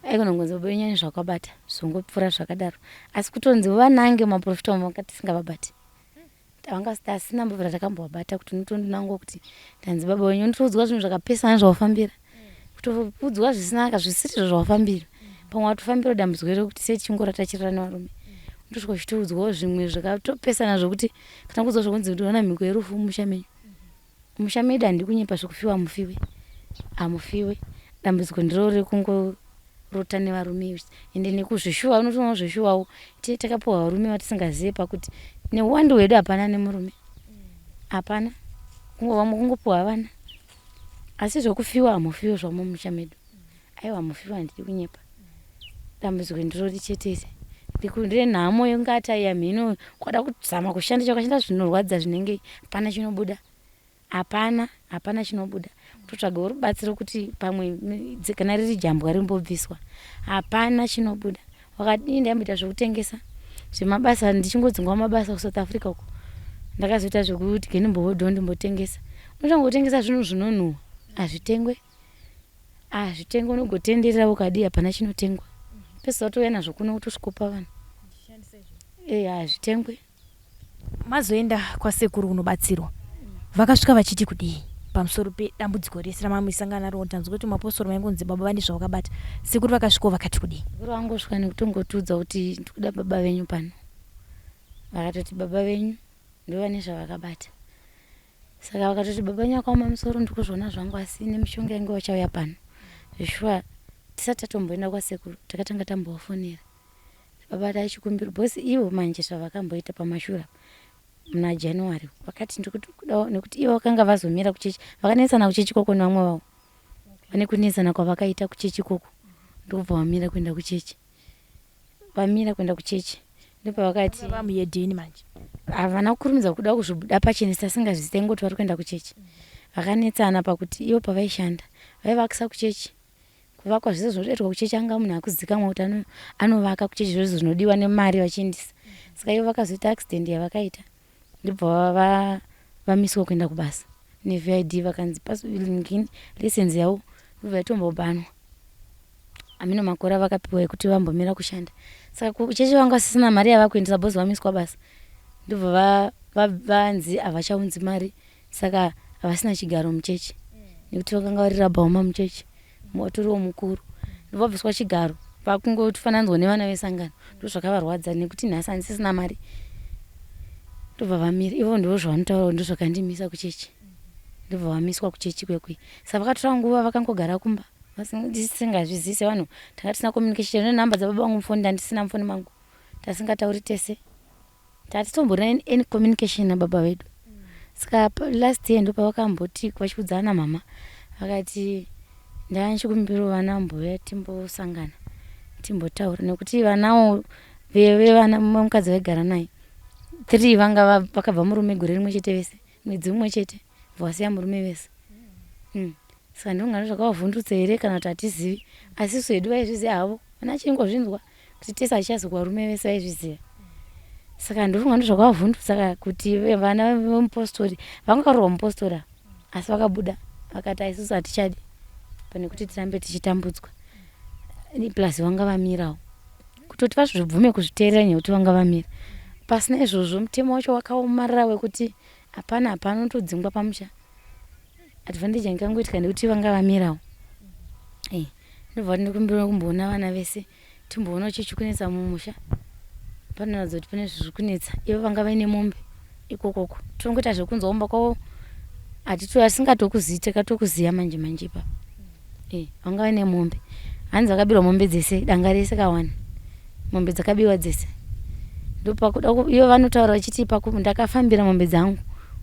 C: aikona kungonzi baba venyu ane zvakabata zvongopfuura zvakadaro asi kutonzi vanange maprofita vanga tisingavabati vanga asina mbobvira takambovabata kuti unotondinangwa kuti ndanzi baba wenyu unotoudzwa zvinhu zvakapesana zvawafambira kutoudzwa zvisina zvisirizvo zvawafambira pamwe watofambira dambudziko rekuti sei tichingorata chirara nevarume unotosvika uchitoudzwawo zvimwe zvakatopesana zvokuti kana kuudzwa zvokunzi ndiona mhiko yerufu mumusha menyu musha medu handi kunyepa zvekufiwa hamufiwe hamufiwe dambudziko ndiro rekungorota nevarume ende nekuzvishuwa unotoona zvishuwawo tee takapiwa varume vatisingazive pakuti neuwandu hwedu hapana nemurume hapana vamwe kungopiwa vana asi zvekufiwa hamufiwe zvamo mumusha medu aiwa hamufiwe handidi kunyepa dambudziko ndirori chete iri ndirenhamo yongati aiya mhino kwada kuzama kushanda chakashanda zvinorwadza zvinenge hapana chinobuda hapana hapana chinobuda kutotsvagawo rubatsiro kuti pamwe kana riri jambwa rimbobviswa hapana chinobuda wakadii ndaimboita zvekutengesa zvemabasa ndichingodzingwa mabasa kusouth africa uko ndakazoita zvekuti genimbohodho ndimbotengesa unotanga kutengesa zvinhu zvinonhuhwa hazvitengwe hazvitengwe unogotenderera ukadii hapana chinotengwa pese watouya nazvo kuno kutosvikopa vanhu e hazvitengwe
B: mazoenda kwasekuru kunobatsirwa vakasvika vachiti kudii pamusoro pedambudziko rese ramamuisangana naro tanzwa kuti mapostori maingonzi baba vane zvavakabata sekuru vakasvikawo vakati kudii
C: sekuru vangosvika nekutongotiudza kuti ndikuda baba venyu pano vakatoti baba venyu ndovane zvavakabata saka vakatoti baba venyu vakaoma musoro ndikuzviona zvangu asi nemishonga yange vachauya pano zveshuwa tisati tatomboenda kwasekuru takatanga tambovafonera baba tachikumbiro bhosi ivo manje zvavakamboita pamashura Muna January vakati ndikudawo, nekuti ivo vakanga vazomira kuchechi, vakanetsana kuchechi ikoko nevamwe vavo. Vane kunetsana kwavakaita kuchechi ikoko, ndokubva vamira kuenda kuchechi. Vamira kuenda kuchechi ndopavakati
B: Vamuyedheni manje.
C: Havana kukurumidza kuda kuzvibuda pachena, tasingazvizivi, taingoti vari kuenda kuchechi. Vakanetsana pakuti ivo pavaishanda vaivakisa kuchechi, kuvakwa zvese zvinotoitwa kuchechi, anga munhu akuzikamwa kuti anovaka kuchechi zvose zvinodiwa nemari vachiendesa. Saka ivo vakazoita accident yavakaita, ndobva vamiswa kuenda kubasa neVID, vakanzi pasingini license yavo ndobva yatombobhanwa. Hameno makore avakapiwa ekuti vambomira kushanda. Saka kuchechi vanga vasisina mari yavakuendesa bhozi, vamiswa basa, ndobva vanzi havachaunzi mari. Saka havasina chigaro muchechi, nekuti vakanga vari rabhauma muchechi, vatoriwo mukuru, ndobva vabviswa chigaro, vakungofananidzwa nevana vesangano. Ndo zvakavarwadza, nekuti nhasi handisisina mari, ndobva vamira. Ivo ndo zvavanotaura, ndo zvakandimisa kuchechi, ndobva vamiswa kuchechi kwekwe. Saka vakatora nguva vakangogara kumba tisingazvizivi sevanhu, tanga tisina communication nenhamba dzababa vangu mufoni, ndandisina mufoni mangu, tasingatauri tese, tatitomborina any communication nababa vedu. Saka last year ndopavakamboti vachiudzana mama, vakati ndachikumbiro vana mbuya timbosangana timbotaura, nekuti vanawo vevana mukadzi vaigara naye three vanga vakabva murume gore rimwe chete vese, mwedzi mumwe chete, vasiya murume vese. Saka ndongano zvakavavhundutsa here kana kuti hatizivi, asi isu hedu vaizviziva havo, vana chingozvinzwa kuti tese hachichazi kuvarume vese, vaizviziva. Saka ndofunga ndo zvakavavhundutsa kuti vana vemupostori vanga varohwa mupostori, asi vakabuda vakati isusu hatichadi pane kuti tirambe tichitambudzwa, plus vanga vamirawo kutoti vazvibvume kuzviteerera, nekuti vanga vamira. Pasina izvozvo mutemo wacho wakaomarara wekuti hapana hapana unotodzingwa pamusha. Advantage yangangoitika nekuti vanga vamirawo. Ndobva ndikumbira kumboona vana vese, timboona chichikunetsa mumusha, panoratidza kuti pane zviri kunetsa. Ivo vanga vaine mombe ikokoko, tongoita zvekunzwa kumba kwavo, atisingatokuzivi, takatokuziva manje manje ipapo. Vanga vaine mombe, hanzi vakabirwa mombe dzese, danga rese kawani, mombe dzakabiwa dzese. Ndopakuda ivo vanotaura vachiti ndakafambira mombe dzangu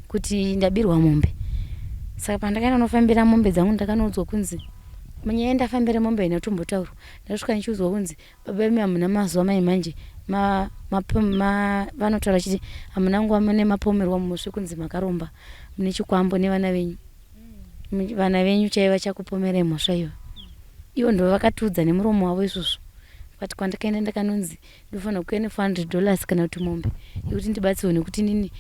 C: kuti ndabirwa mombe. Saka pandakaenda nofambira mombe dzangu, ndakanoudzwa kunzi munyaya ndafambira mombe ina tombotaurwa. Ndasvika ndichiudzwa kunzi baba imi hamuna mazuva mai manje vanotaura vachiti hamuna nguva mune mapomerwa mhosva kunzi makaromba, mune chikwambo nevana venyu, vana venyu chaiva chakupomerai mhosva iyo. Ivo ndo vakatiudza nemuromo wavo izvozvo. But kwandakaenda ndakanonzi ndofanira kuuya ne$400 kana kuti mombe yekuti ndibatsirwe, nekuti nini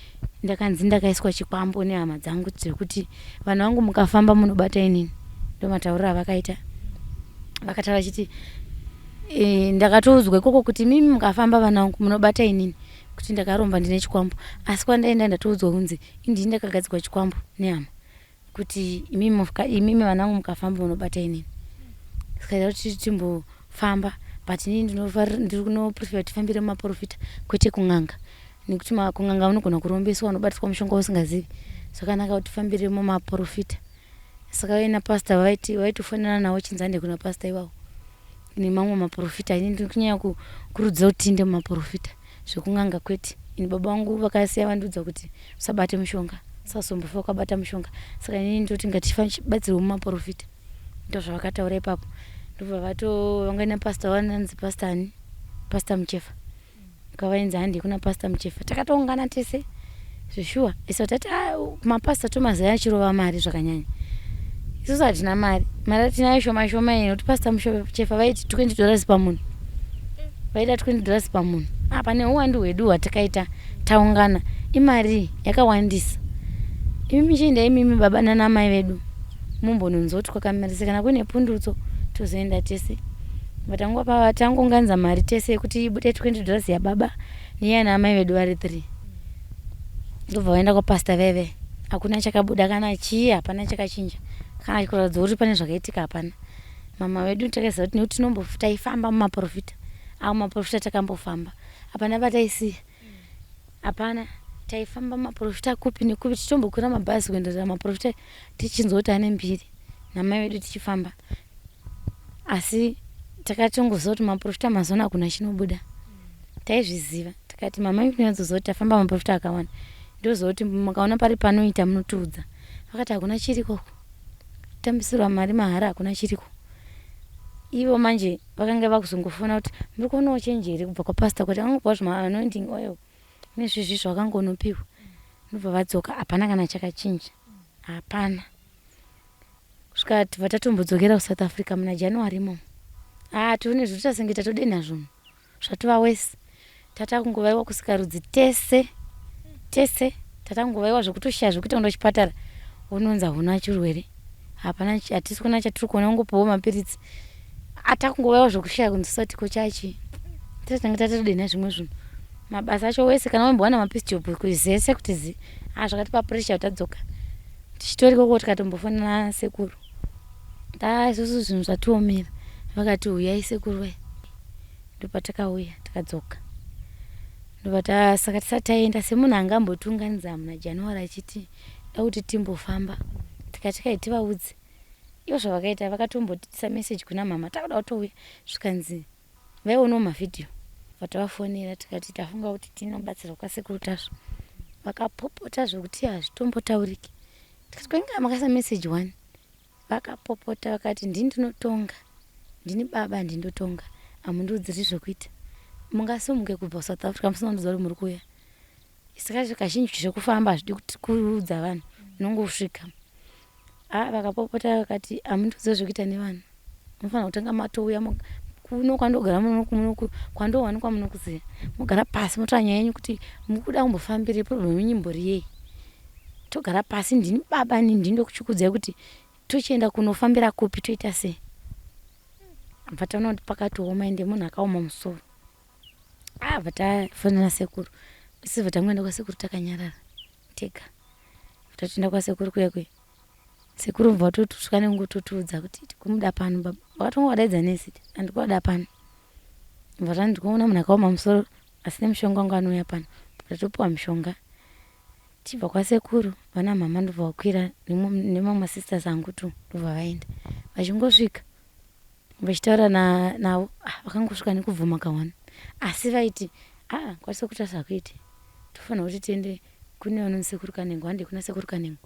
C: ndakanzi ndakaiswa chikwambo nehama dzangu, dzekuti vanhu vangu mukafamba munobata inini. Ndo matauriro avakaita. Vakataura vachiti ndakatoudzwa ikoko kuti mimi mukafamba vana vangu munobata inini, kuti ndakaromba, ndine chikwambo. Asi kwandaenda ndatoudzwa kunzi indini ndakagadzirwa chikwambo nehama, kuti imimi vana vangu mukafamba munobata inini. Saka kuti timbofamba, but inini ndinoprefer kuti tifambire mumaprofita kwete kun'anga, nekuti kun'anga unogona kurombeswa, unobatiswa mushonga usingazivi. Zvakanaka kuti tifambire mumaprofita. Saka vaina pasta vaitofonana navo, chinzi hande kuna pasta ivavo nemamwe maprofita. Ini ndiri kunyanya kukurudzira kuti tiinde mumaprofita, zvekun'anga kwete. Ini baba vangu vakasiya vandiudza kuti usabate mushonga, usazombofa wakabata mushonga. Saka inini ndoti ngatibatsirwe mumaprofita, ndo zvavakataura ipapo. Ndobva vato vangaina pasta vananzi pasta ani, Pasta Muchefa, kavainzi handi kuna Pasta Muchefa. Takatoungana tese zveshuwa isu tati mapasta tomaziva achirova mari zvakanyanya, isusu hatina mari, mari atinayo shoma shoma iyi, nekuti Pasta Muchefa vaiti $20 pamunhu, vaida $20 pamunhu. Apa neuwandu hwedu hwatakaita taungana, imari yakawandisa. Imi michienda imimi baba nanamai vedu mumbononzwa kuti kwakamirisa, kana kuine pundutso tozoenda tese. Vatangova tangounganidza mari tese yekuti ibude $20 yababa neyana amai vedu vari three, ndobva vaenda kwapasta veve. Hakuna chakabuda kana chii, hapana chakachinja kana kuratidza kuti pane zvakaitika, hapana. Mama vedu takaziva kuti nekuti tinombo taifamba mumaprofita avo, maprofita takambofamba, hapana pataisiya, hapana. Taifamba maprofita kupi nekupi, tichimbokwira mabhazi kuenderera maprofita, tichinzwa kuti ane mbiri namai vedu tichifamba, asi takatongoziva kuti maprofita mazuva ano hakuna chinobuda, taizviziva. Tikati mama vedu kunyatsoziva kuti tafamba maprofita akawanda. Ndozoti mukaona pari panoita munotiudza. Vakati hakuna chiriko. Tambisirwa mari mahara hakuna chiriko. Ivo manje vakanga vakuzongofona kuti muri kuonawo chenji here kubva kwapastor kuti angopiwa zvima anointing oil nezvizvi zvakangonopiwa. Ndobva vadzoka hapana kana chakachinja. Hapana. Kusvika tibva tatombodzokera kuSouth Africa muna January imomo. Ah tione zvinoita senge tatodenha zvinhu. Zvatova worse. Tatakungobaiwa kusikarudzi tese. Tese tatakungobaiwa zvekutoshaya zvekuita kuenda kuchipatara. Unonzi hauna chirwere. Hapana hatisi kuona chatiri kuona ungopiwa mapiritsi. Atakungobaiwa zvekushaya kunzwisisa kuti ko chachii. Tatanga tatodenha zvimwe zvinhu. Mabasa acho wese kana waimbowana mapiece job kuzese kuti zi. Ah zvakatipa pressure tadzoka. Tichitori ikoko tikatombofonera sekuru. Taa isusu zvinhu zvatiomera. Vakati huyai sekuru vaya. Ndopatakauya tikadzoka. Ndobva saka tisati taenda semunhu anga ambotiunganidza muna January achiti da kuti timbofamba. Tikati kai tivaudze. Ivo zvavakaita vakatombotiisa message kuna mama takuda kutouya zvikanzi vaionawo mavhidhiyo bva tavafonera tikati tafunga kuti tinobatsirwa kwasekuru Tasvu. Vakapopota zvekuti hazvitombotauriki. Tikati ko inga makaisa message wani. Vakapopota vakati ndini ndinotonga, ndini baba ndindotonga, hamundiudziri zvekuita. Mungasimuke kubva kuSouth Africa musina kundiudza kuti muri kuuya. Saka kazhinji zvekufamba hazvidi kuti kuudza vanhu, unongosvika. Ah, vakapopota vakati hamundiudze zvekuita nevanhu. Munofanira kutanga matouya kuno kwandogara muno muno kwandowanikwa munokuziva. Mogara pasi motaura nyaya yenyu kuti mukuda kumbofambirei problem yenyu imbori yei. Togara pasi ndini baba ini ndini ndokuchukudzai kuti tochienda kunofambira kupi toita sei. Bva taona kuti pakatooma ende munhu akaoma musoro. Ah bva tafonera sekuru. Isu bva tangoenda kwasekuru takanyarara tega. Tatoenda kwasekuru kuya kuya. Sekuru bva vatotosvika nekungototiudza kuti tikumuda pano baba. Vakatongovadaidza nezita andikuada pano. Bva tani ndikuona munhu akaoma musoro asi nemushonga wangu anouya pano. Tatopiwa mushonga. Tichibva kwasekuru vana mhamha ndobva vakwira nemamwe masisters angu tu ndobva vaenda. Vachingosvika vachitaura navo ah, vakangosvika nekubvuma kawana. Asi vaiti aa kwasekuru Tasvu hakuiti tofanira kuti tiende kune vanonzi sekuru Kanengo hande kuna sekuru Kanengo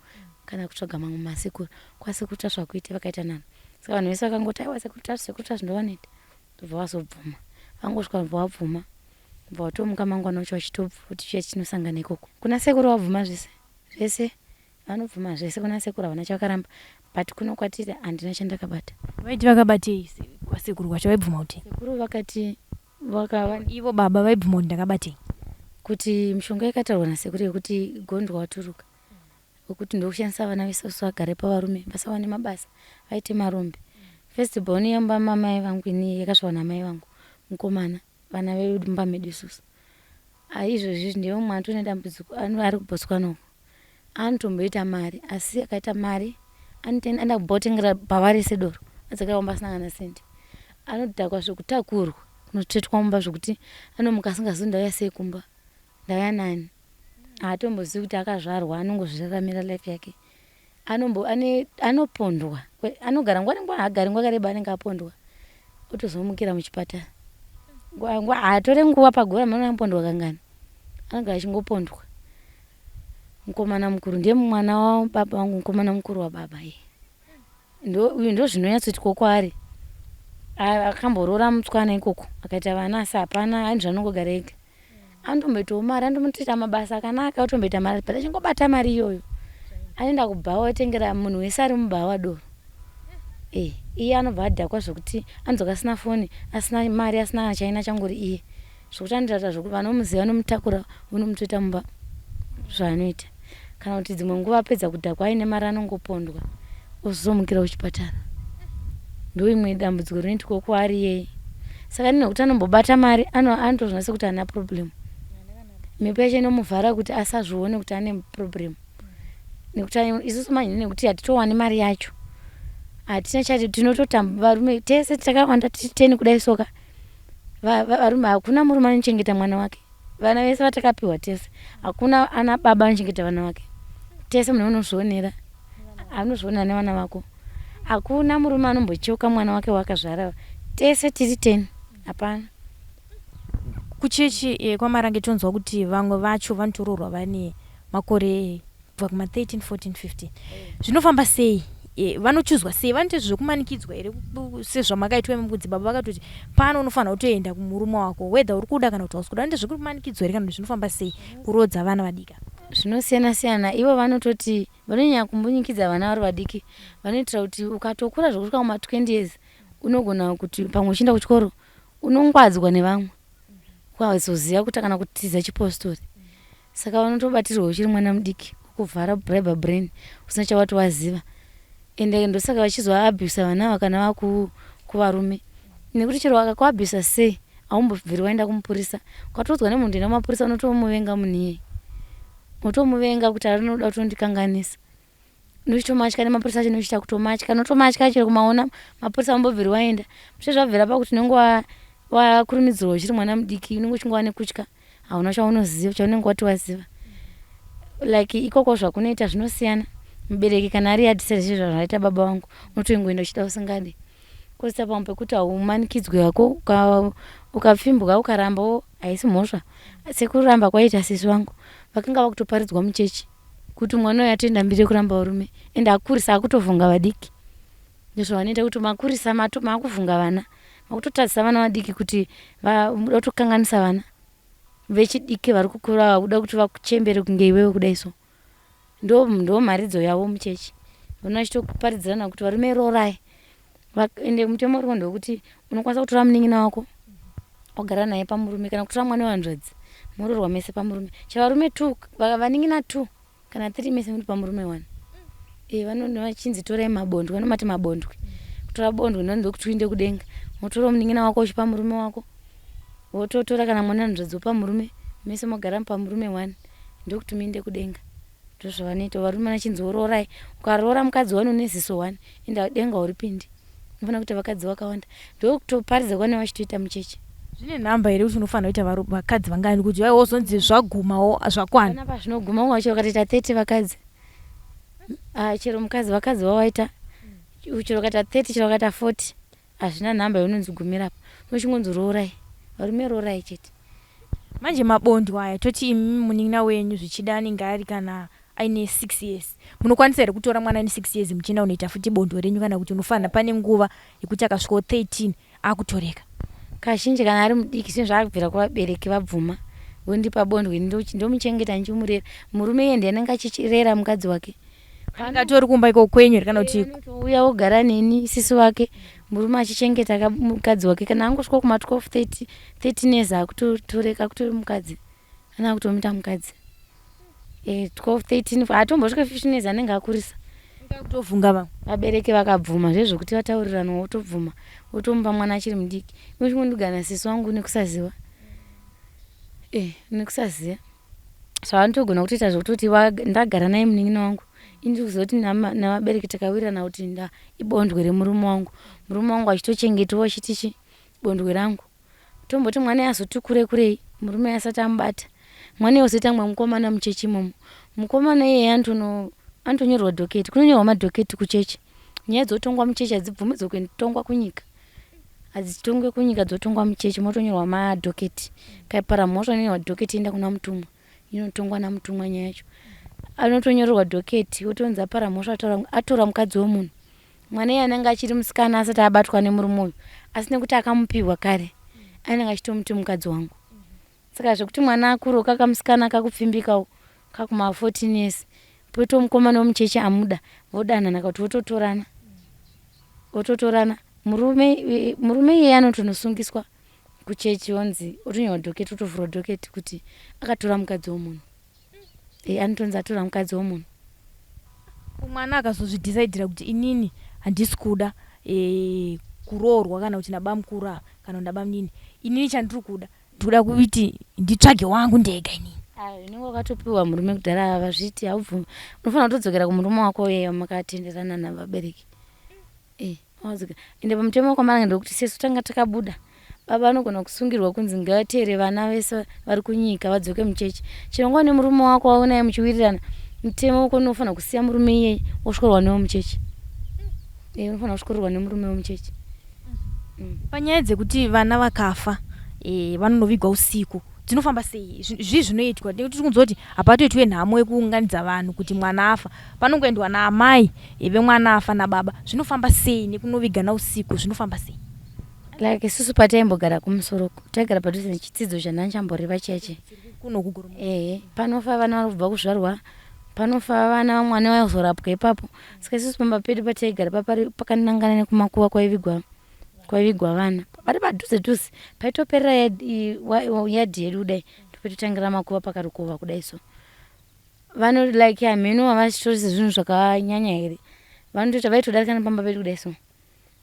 C: kana kutsvaga mamwe masekuru kwasekuru Tasvu hakuiti vakaita nani. Saka vanhu vese vakangoti aiwa sekuru Tasvu sekuru Tasvu ndovanoita ndobva vazobvuma. Vangosvika ndobva vabvuma. Kubva watomuka mangwana wacho vachitobva kuti chiya chinosangana ikoko. Kuna sekuru vabvuma zvese zvese vanobvuma zvese kuna sekuru havana chavakaramba but kuno kwatiri handina chandakabata.
B: Vaiti vakabatei kwasekuru kwacho vaibvuma kuti?
C: Sekuru vakati vakava
B: ivo baba vaibvuma kuti ndakabatei?
C: Kuti mishonga yakataurwa nasekuru yekuti gondwa waturuka wekuti ndokushandisa vana vese vagare pavarume vasawane mabasa vaite marombe. First born yemba mamai vangu ini yakazvarwa namai vangu mukomana vana vedu mumba medu isusu. Izvozvi ndiye mumwe atone dambudziko ari kuBotswana uko. Anotomboita mari asi akaita mari anoenda kubhotengera pavari sedoro adzokera kumba asina kana sendi. Anodhakwa zvekutakurwa kunotsvetwa mumba zvekuti anomuka asingazivi ndauya sei kumba ndauya nani. Haatombozivi kuti akazvarwa anongozviraramira life yake. Anombo ane anopondwa anogara nguva nenguva haagari nguva yakareba anenge apondwa otozomukira muchipatara. Nguva haatore nguva pagore hameno anopondwa kangani anogara achingopondwa. Mukomana mukuru ndiye mwana wababa vangu mukomana mukuru wababa iye. Ndo uyu ndozvinonyatsoitwa kwaari. Akamboroora mutswana ikoko akaita vana asi hapana ani zvanongogara ega. Anotomboitawo mari anotombotoita mabasa akanaka otomboita mari but achingobata mari iyoyo anoenda kubhawa otengera munhu wese ari mubhawa doro. Eh, iye anobva adhakwa zvekuti anodzoka asina foni asina mari asina kana chaina changori iye. Zvekuti anotoita zvekuti vanomuziva vanomutakura vonomutsveta mumba zvaanoita. Kana kuti dzimwe nguva apedza kudhakwa aine mari anongopondwa ozomukira kuchipatara. Ndoimwe dambudziko rinoitwa kwaari iyeye. Saka nekuti anombobata mari anotozviona sekuti haana problem. Mhepo yacho inomuvhara kuti asazvione kuti ane problem. Nekuti isusu manje nekuti hatitowani mari yacho. Hatina chati tinototamba varume tese takawanda tiri 10 kudai soka. Varume hakuna murume anochengeta mwana wake. Vana vese vatakapiwa tese hakuna ana baba anochengeta vana vake. Tese munhu unozvionera. Anozvionera nevana vako. Hakuna murume anombocheuka mwana wake waakazvara. Tese tiri 10 hapana.
B: Kuchechi kwamarange tonzwa kuti vamwe vacho vanotoroorwa vane Makore kubva kuma 13, 14, 15, zvinofamba sei? Vanochuzwa sei? Vanoita zvekumanikidzwa here sezvamakaitwa imi, kunzi baba vakatoti pano unofanira kutoenda kumurume wako, whether uri kuda kana kuti hausi kuda? Vanoita zvekumanikidzwa here kana kuti zvinofamba sei kuroodza vana vadiki?
C: Zvinosiyana siyana. Ivo vanototi vanonyanya kumbunyikidza vana vari vadiki. Vanoitira kuti ukatokura zvokusvika kuma20 years, unogona kuti pamwe uchienda kuchikoro unongwadzwa nevamwe, ukazoziva kuti kana kutiza chipostori. Saka vanotobatirwa uchiri mwana mudiki, kuvhara bribe brain usina chawati waziva. Ende ndosaka vachizoabusa vana ava kana vakuvarume, nekuti chero vakakuabusa sei, haumbobviri waenda kumupurisa. Ukatodzwa nemunhu enda kumapurisa, unotomuvenga munhu iyeye, unotomuvenga kuti arinoda kutondikanganisa. Nochitomatya nemapurisa acho, nochiita kutomatya, unotomatya chero kumaona mapurisa, aumbobviri waenda. Zve zvabvira pakuti unenge wakurumidzirwa uchiri mwana mudiki, unenge uchingova nekutya, hauna chaunoziva chaunenge wati waziva. Like ikoko zvakunoita zvinosiyana. Mubereki kana ari adecide sezvazvaita baba vangu, unotoingoenda uchida usingadi. Kosa pamwe pekuti haumanikidzwi hako, ukapfimbwa ukarambawo haisi mhosva, sekuramba kwaita sisi vangu. Vakanga vakutoparidzwa muchechi kuti mwana uyu atoenda mbiri yekuramba varume, ende akurisa akutovhunga vadiki. Ndozvavanoita, kuti makurisa makuvhunga vana, makutotadzisa vana vadiki kuti muda kutokanganisa vana vechidiki vari kukura, vakuda kuti vakuchembere kunge iwewe kudai. So ndo mharidzo yavo muchechi, vana vachitoparidzirana kuti varume rorai. Ende mutemo uripo ndewekuti unokwanisa kutora munin'ina wako wogara naye pamurume, kana kutora mwana wehanzvadzi moroorwa mese pamurume. Chero varume two, vanin'ina two kana three, mese muri pamurume one. Vanonzi vachinzi torai mabondwe, vanomati mabondwe. Kutora bondwe ndondokuti uinde kudenga. Wotora munin'ina wako uchipa murume wako, wototora kana mwana wehanzvadzi wopa murume, mese mogara pamurume one, ndokuti muinde kudenga. Ndozvavanoita varume vachinzi rorai. Ukaroora mukadzi one une ziso one, ende denga hauripindi. Unofanira kuita vakadzi vakawanda. Ndokutoparidza kwane vachitoita muchechi.
B: Zvine nhamba here kuti unofanira kuita vakadzi vangani kuti vai wozonzi zvagumawo, zvakwana?
C: Panapa zvinoguma umwe wacho wakatoita 30 vakadzi. Ah, chero mukadzi vakadzi vawaita, chero ukaita 30, chero ukaita 40, hazvina nhamba yaunonzi gumira apa. Unochingonzi roorai, varume roorai chete.
B: Manje mabondo aya, toti imi munin'ina wenyu zvichida anenge ari kana aine 6 years, munokwanisa here kutora mwana ane 6 years muchienda kunoita futi bondo renyu, kana kuti unofanira pane nguva yekuti akasvikawo 13 akutoreka?
C: Kazhinji kana ari mudiki, zvinhu zvaakubvira kuvabereki vabvuma, vondipa bondwe, ndomuchengeta ndichimurera. Murume iye ndiye anenge achirera mukadzi wake.
B: Anenge atori kumba iko kwenyu here kana kuti?
C: Uya wogara neni, sisi wake, murume achichengeta mukadzi wake. Kana angosvika kuma 12, 30, 13 years, akutotoreka, akutori mukadzi, anenge akutomuita mukadzi. 12, 13, hatombosvika 15 years, anenge akurisa.
B: Kutovhunga vamwe.
C: Vabereki vakabvuma zvezvokuti vataurirana, wotobvuma, wotomupa mwana achiri mudiki. Imwe chingondigana sisi wangu nekusaziva, nekusaziva zvavanotogona kutoita zvekutoti ndagara naye munin'ina wangu. Ini kuziva kuti navabereki takawirirana kuti nda ibondwe remurume wangu, murume wangu achitochengetawo achiti chi bondwe rangu. Tomboti mwana azoti kure kurei, murume asati amubata, mwana iye ozoita mwe mukomana muchechi imomo. Mukomana iyeye anotonyorerwa docket. Kunonyorwa madocket kuchechi. Nyaya dzotongwa muchechi, hadzibvumidzwe kutongwa kunyika, hadzitongwe kunyika, dzotongwa muchechi, motonyorwa madocket. Kaipara mhosva, inonyorwa docket, enda kuna mutumwa, inotongwa namutumwa nyaya yacho. Anotonyorerwa docket, otonzi apara mhosva, atora mukadzi wemunhu. Mwana iye anenge achiri musikana asati abatwa nemurume uyu, asi nekuti akamupihwa kare, anenge achitomuti mukadzi wangu. Saka zvekuti mwana akuro kakamusikana kakupfimbikawo kakuma 14 years, poitawo mukomana wemuchechi amuda, vodanana kuti vototorana, vototorana. Murume iyeye anotonosungiswa kuchechi, onzi otonyorwa docket, otovhurwa docket kuti akatora mukadzi wemunhu. Anotonzi atora mukadzi wemunhu.
B: Mwana akazozvidhisaidhira kuti inini handisi kuda kuroorwa kana kuti nabamukuru ava kana kuti nabamunini, inini chandiri kuda, ndikuda kuti nditsvage wangu ndega inini.
C: Unenge wakatopiwa murume kudhara, vazviti haubvumi, unofanira kutodzokera kumurume wako iyeyo makatenderana navabereki. Ende pamutemo wakamananga ndekuti sesu tanga takabuda, baba anogona kusungirwa kunzi ngateere vana vese vari kunyika vadzoke muchechi. Chero nguva nemurume wako waunaye muchiwirirana, mutemo wako unofanira kusiya murume iyeye wosvikorwa newo muchechi. Unofanira kusvikorerwa nemurume wemuchechi.
B: Panyaya dzekuti vana vakafa, vanonovigwa usiku. Dzinofamba sei? Zvii zvinoitwa? Nekuti tiri kunzwa kuti hapatoitwe nhamo yekuunganidza vanhu kuti mwana afa. Panongoendwa naamai vemwana afa nababa. Zvinofamba sei nekunovigana usiku? Zvinofamba sei?
C: Like isusu pataimbogara kumusoro, taigara padhuze nechitsidzo chandandichamboreva chiya chiya.
B: Kuno kuGoromo.
C: Ehe, panofa vana vari kubva kuzvarwa, panofa vana vamwe vane vazorapwa ipapo. Saka isusu pamba pedu pataigara papari pakanangana nekumakuva kwaivigwa kwaivigwa vana. Pari padhuze dhuze paitoperera yadhi yedu kudai, ndopetotangira makuva pakarukova kudai so. Vano like hameno havasitori sezvinhu zvakanyanya here. Vanotoita vaitodarika nepamba pedu kudai so.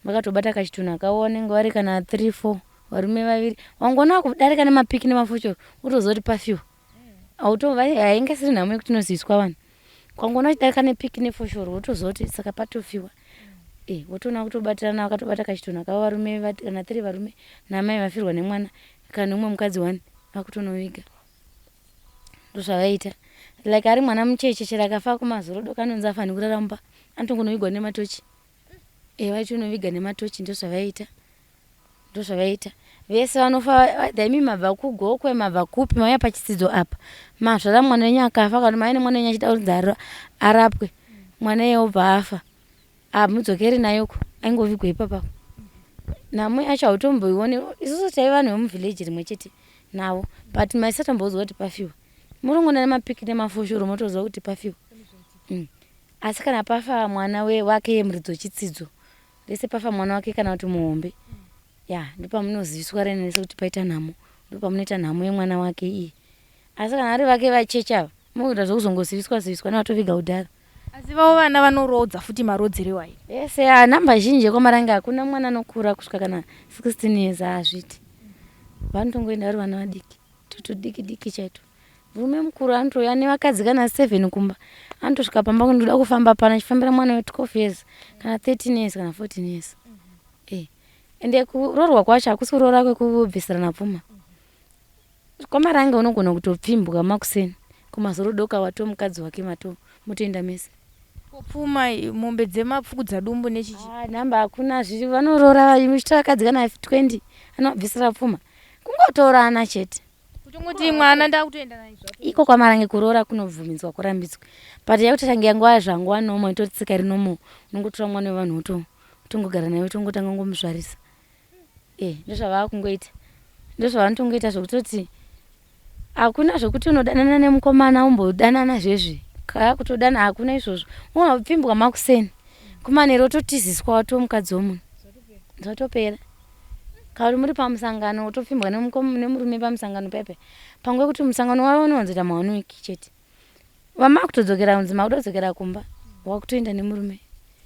C: Vakatobata kachitunha kavo vanenge vari kana 3 4 varume vaviri. Wangoona kudarika nemapiki nemafoshoro wotoziva kuti pafiwa. Auto hainge isiri nhamo yekuti inoziviswa vanhu. Kwangoona uchidarika nepiki nefoshoro wotoziva kuti saka patofiwa. Eh, wotoona kutobatirana vakatobata kachitunha kavo varume kana 3 varume namai vafirwa nemwana kana neumwe mukadzi one vakutonoviga. Ndozvavaita. Like ari mwana mucheche chero akafa kumazorodoka anonzi afanhi kurara mumba anotongonovigwa nematochi. Eh, vachinoviga nematochi ndozvavaita. Ndozvavaita. Vese vanofa either imi mabva kuGokwe mabva kupi mauya pachitsidzo apa. Mazvara mwana wenyu akafa kana mai nemwana wenyu achida kunzi arapwe. Mwana iye obva afa. Hamudzokeri naye uko. Aingovigwa ipapa. Nhamo yacho hautomboioni. Isusu taiva vanhu vemuvillage rimwe chete navo. But maisatomboziva kuti pafiwa. Murongoona nemapiki nemafoshoro motoziva kuti pafiwa. Asi kana pafa mwana we wake iye muridzi wechitsidzo rese pafa mwana wake kana kuti muhombe ya ndopamunoziviswa rene rese kuti paita nhamo ndopamunoita nhamo yemwana wake iye asi kana ari vake vacheche ava munoita zvekuzongoziviswa ziviswa nevatoviga kudhara.
B: Asi vavo vana vanoroodza futi maroodzero iwayo.
C: Vese ah, number zhinji yekwaMarange hakuna mwana anokura kusvika kana 16 years haazviiti vanotongoenda vari vana vadiki tutudiki diki chaitwo. Murume mukuru anotouya nevakadzi kana 7 kumba anotosvika pamba kuti ndoda kufamba pano achifambira mwana we 12 years kana 13 years kana 14 years eh. Ende kuroorwa kwacho hakusi kuroora kwekubvisirana pfuma. KwaMarange unogona kutopfimbwa makuseni kumazorodoka watoo mukadzi wake mato motoenda mese.
B: Ko pfuma mombe dzemapfukudza dumbu nechichi?
C: Ah, nhamba hakuna zviri vanoroora vachitora vakadzi kana 20 anobvisira pfuma kungotorana chete.
B: Kutongoti mwana ndakutoenda naye zvako.
C: Iko kwaMarange kuroora kunobvumidzwa kurambidzwa. But yakutotange yanguva zvanguva normal itori tsika iri normal. Unongotora mwana wevanhu woto wotongogara naye wotongotanga kungomuzvarisa. Eh ndozvavakungoita. Ndozvavanotongoita zvekutoti hakuna zvekuti unodanana nemukomana umbodanana zvezvi. Kaya kutodana hakuna izvozvo. Unopfimbwa makuseni. Kumanheru wototiziswa watoo mukadzi wemunhu. Zvatopera. Kana muri pamusangano wotopfimbwa nemurume pamusangano pepe. Panguva yekuti musangano wavo unowanzoita ma one week chete. Vamakutodzokera kunzi makuda kudzokera kumba wakutoenda nemurume.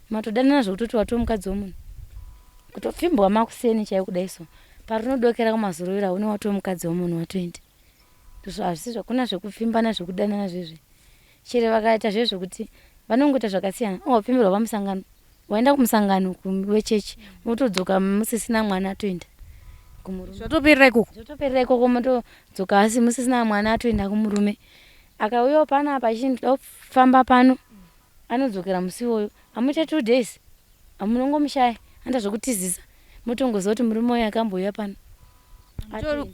C: Matodanana zvekutoti watoo mukadzi wemunhu. Kutopfimbwa makuseni chaiwo kudai so. Parinodokera kumazororo une watoo mukadzi wemunhu watoenda. Ndizvo hazvisi zvakuna zvekupfimbana zvekudanana zvezve. Chero vakaita zvezvekuti vanongoita zvakasiyana. Ungapfimbirwa pamusangano. Waenda kumusangano wechechi wotodzoka musisina mwana atoenda kumurume.
B: Zvatoperera ikoko.
C: Zvatoperera ikoko motodzoka asi musisina mwana atoenda kumurume. Akauyawo panapa achiti ndoda kufamba pano anodzokera musi iwoyo. Hamuite 2 days munongomushaya anoita zvekutizisa motongoziva kuti murume uyu akambouya pano.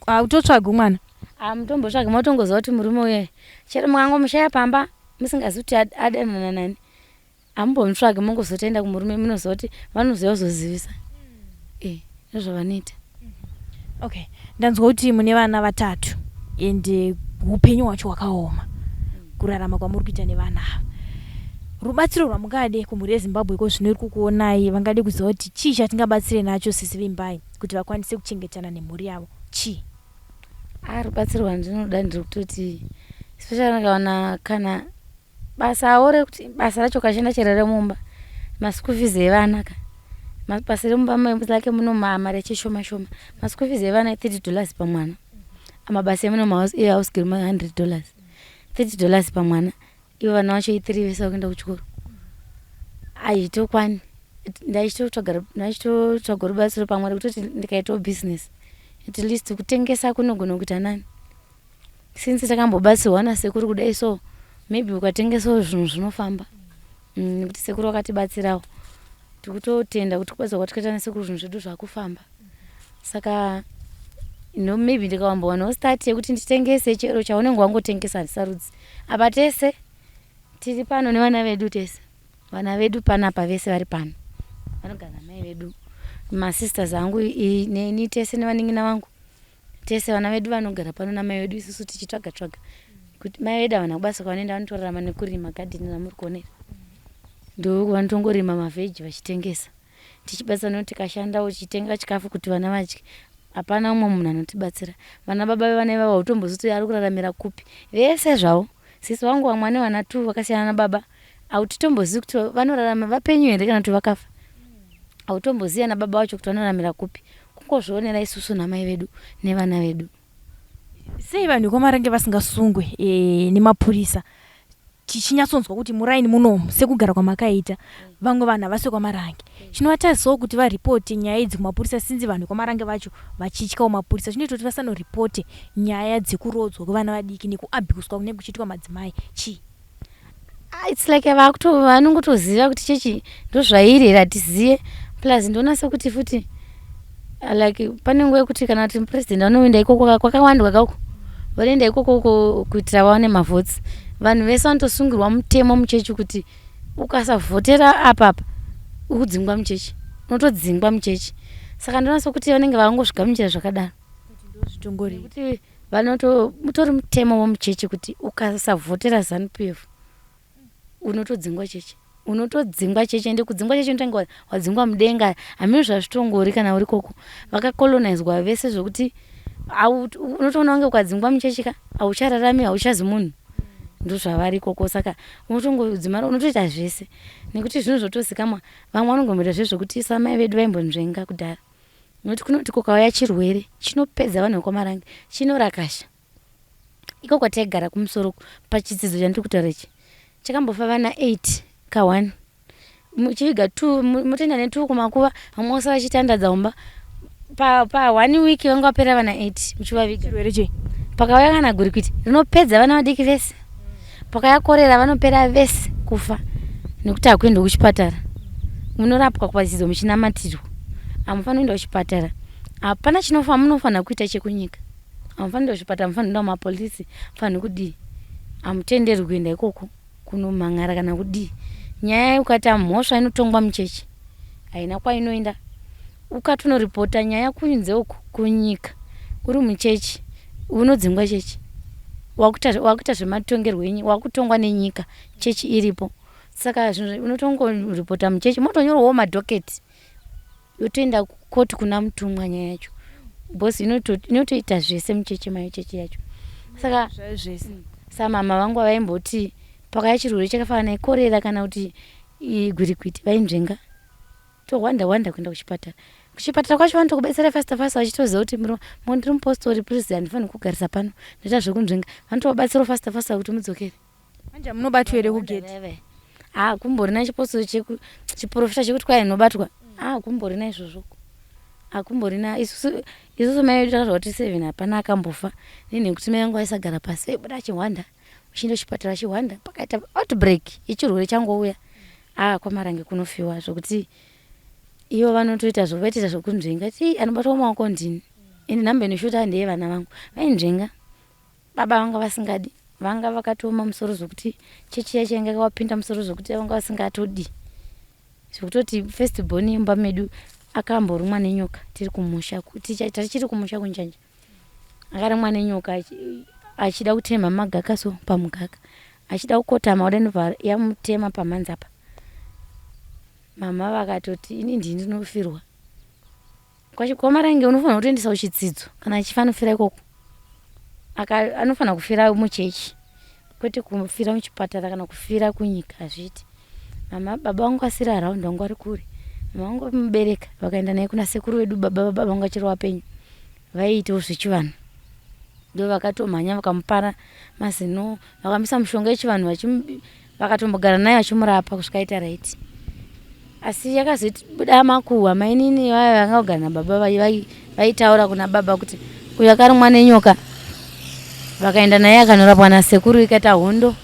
B: Hautotsvagi mwana.
C: Hamutombotsvagi motongoziva kuti murume uyu chero mukangomushaya pamba musingazivi kuti adanana nani. Hamumbomutsvagi mongozotoenda kumurume munoziva kuti vanozouya kuzozivisa. Eh, ndozvavanoita.
B: Okay, ndanzwa kuti mune vana vatatu and upenyu hwacho hwakaoma kurarama kwamuri kuita nevana ava. Rubatsiro rwamungade kumhuri yeZimbabwe ko zvino iri kukuonai vangade kuziva kuti chii chatingabatsire nacho sisi Vimbai kuti vakwanise kuchengetana nemhuri yavo chii?
C: Ah, rubatsiro rwandinoda ndiri kutoti especially ndikawana kana Basawo rekuti basa racho ukashanda chero remumba maschool fees evana ka basa remumba lake muno mari yacho shoma shoma maschool fees evana 30 dollars pamwana amabasa emuno ehouse girl ma 100 dollars 30 dollars pamwana ivo vana vacho i3 vese vakuenda kuchikoro aitokwani ndaichitotsvaga rubatsiro pamwe rekutoti ndikaitawo business at least kutengesa kunogona kuita nani Since takambobatsirwa nasekuru kudai so maybe ukatengesawo zvinhu zvinofamba nekuti sekuru vakatibatsirawo tikutotenda kuti kubatsirwa kwatikaita nasekuru zvinhu zvedu zvakufamba saka No, maybe ndikawambowanawo start yekuti nditengese chero chaunenge wangotengesa, handisarudzi. Apa tese tiri pano nevana vedu, tese vana vedu panapa, vese vari pano vanogara namai vedu, masisters angu neni tese nevanin'ina vangu tese, vana vedu vanogara pano namai vedu. Isusu tichitsvaga tsvaga kuti mai vedu havana kubasa kwavanoenda, vanotorarama nekurima gadheni ramuri kuona iri. Ndo vanotongorima mavheji vachitengesa, tichibatsira nekuti tikashandawo tichitenga chikafu kuti vana vadye. Hapana umwe munhu anotibatsira. Vana baba vevana ivavo hautombozivi kuti ari kuraramira kupi, vese zvavo. Sisi vangu vamwe vane vana two vakasiyana nababa, hautitombozivi kuti vanorarama vapenyu here kana kuti vakafa. Hautombozivi ana baba vacho kuti vanoraramira kupi, kungozvionera isusu namai vedu nevana vedu.
B: Sei vanhu vekwaMarange vasingasungwe nemapurisa? Tichinyatsonzwa kuti muraini munomu, sekugara kwamakaita, vamwe vanhu havasi kwamarange. Chinovatarisawo kuti varipote nyaya idzi kumapurisa, sinzi vanhu vekwaMarange vacho vachityawo mapurisa, chinoita kuti vasanoripote nyaya dzekurodzwa kwevana vadiki nekuabhuswa kunenge kuchiitwa madzimai chii?
C: Ah, it's like vanongotoziva kuti chechi ndozvairi here, hatiziye. Plus ndoona sekuti futi like pane nguva yekuti kana kuti mupurezidendi vanoenda ikoko, kwakawandwa kauko, vanoenda ikoko kuitira vawane mavhotsi. Vanhu vese vanotosungirwa mutemo muchechi kuti ukasavhotera apapa ukudzingwa muchechi, unotodzingwa muchechi. Saka ndoona sekuti vanenge vangozvigamuchira zvakadaro.
B: Ndozvitongori
C: Nekuti vanoto mutori mutemo wemuchechi kuti ukasavhotera ZANU PF unotodzingwa chechi, unotodzingwa chechi. Ende kudzingwa chechi unotanga wadzingwa mudenga. Hamino zvazvitongori kana uri koko, vakakolonizwa vese zvokuti unotoona kunge ukadzingwa muchechi ka hauchararami, hauchazi munhu. Ndozvavari ikoko. Saka unotongodzimara unotoita zvese nekuti zvinhu zvotozikamwa. Vamwe vanongomboita zvezvokuti samai vedu vaimbonzvenga kudhara, nokuti kunoti kukauya chirwere chinopedza vanhu vekwaMarange, chinorakasha iko kwataigara kumusoro pachidzidzo chandiri kutaura ichi, chakambofa vana 8 ka1, muchiviga 2, motoenda ne2 kumakuva, vamwe vose vachitandadza umba. Pa one week vanga vapera vana 8 muchivaviga.
B: Chirwere chei?
C: Pakauya kana gurikwiti rinopedza vana vadiki vese, pakauya korera vanopera vese kufa nekuti hakuendwi kuchipatara. Munorapwa kupachidzidzo muchinamatirwa, hamufaniri kuenda kuchipatara. Hapana chinofa munofanira kuita chekunyika. Hamufaniri kuenda kuchipatara, hamufaniri kuenda kumapolisi, hamufaniri kudii, hamutenderwi kuenda ikoko kunomhan'ara kana kudii. Nyaya ukaita mhosva inotongwa muchechi, haina kwainoenda. Ukatonoripota nyaya kunze uku kunyika uri muchechi, unodzingwa chechi, wakuita zvematongerwo enyika, wakutongwa nenyika chechi iripo. Saka zvinhu unotongoripota muchechi, motonyorwawo madhoketi, yotoenda kukoti kuna mutumwa nyaya yacho, because inotoita zvese muchechi mayo chechi yacho. Saka
B: zvese
C: samama vangu vaimboti pakauya chirwere chakafanana nekorera kana kuti gwirikwiti, vainzvenga, tohwanda hwanda kuenda kuchipatara. Kuchipatara kwacho vanotokubetsera fasta fasta, vachitoziva kuti ndiri mupostori, please handifaniri kugarisa pano, ndoita zvekunzvenga. Vanotovabatsirawo fasta fasta kuti mudzokere.
B: Manje munobatwa here kugeti?
C: Ha, kumborina chipostori chiprofita chekuti kwai inobatwa, ha, kumborina izvozvo, hakumborina. Isusu mai vedu takazvarwa tiri seven, hapana akambofa nenhekuti mai vangu vaisagara pasi, vaibuda achihwanda uchienda kuchipatara achihwanda. Pakaita outbreak yechirwere changouya, a kwaMarange kunofiwa zvokuti ivo vanotoita zvovaitoita zvokunzvenga ti anobatwa maoko ndini, ende nhamba inoshota ndeyevana vangu. Vainzvenga. Baba vanga vasingadi, vanga vakatooma musoro zvokuti chechi yacho yanga yakavapinda musoro zvokuti vanga vasingatodi, zvekutoti first born yemba medu akamborumwa nenyoka tiri kumusha, tichiri kumusha kunjanja. Akarumwa nenyoka achida kutema magaka, so pamugaka achida kukotama kuda, ndobva yamutema pamhanza apa. Mama vakatoti ini ndini ndinofirwa kwaMarange, unofanira kutoendesa kuchitsidzo kana achifa anofira ikoko. Anofanira kufira muchechi, kwete kufira muchipatara kana kufira kunyika, hazviiti. Mama, baba vangu asiri around, vangu vari kure. Mama vangu vamubereka vakaenda naye kuna sekuru vedu, baba vababa vangu vachiri vapenyu, vaiitawo zvechivanhu. Ndo vakatomhanya vakamupara mazino, vakamisa mushonga yechivanhu, vakatombogara naye vachimurapa kusvika aita right. Asi yakazobuda makuhwa, mainini vaya vanga kugara nababa vaitaura kuna baba kuti uyu akarumwa nenyoka. Vakaenda naye akanorapwa nasekuru, ikaita hondo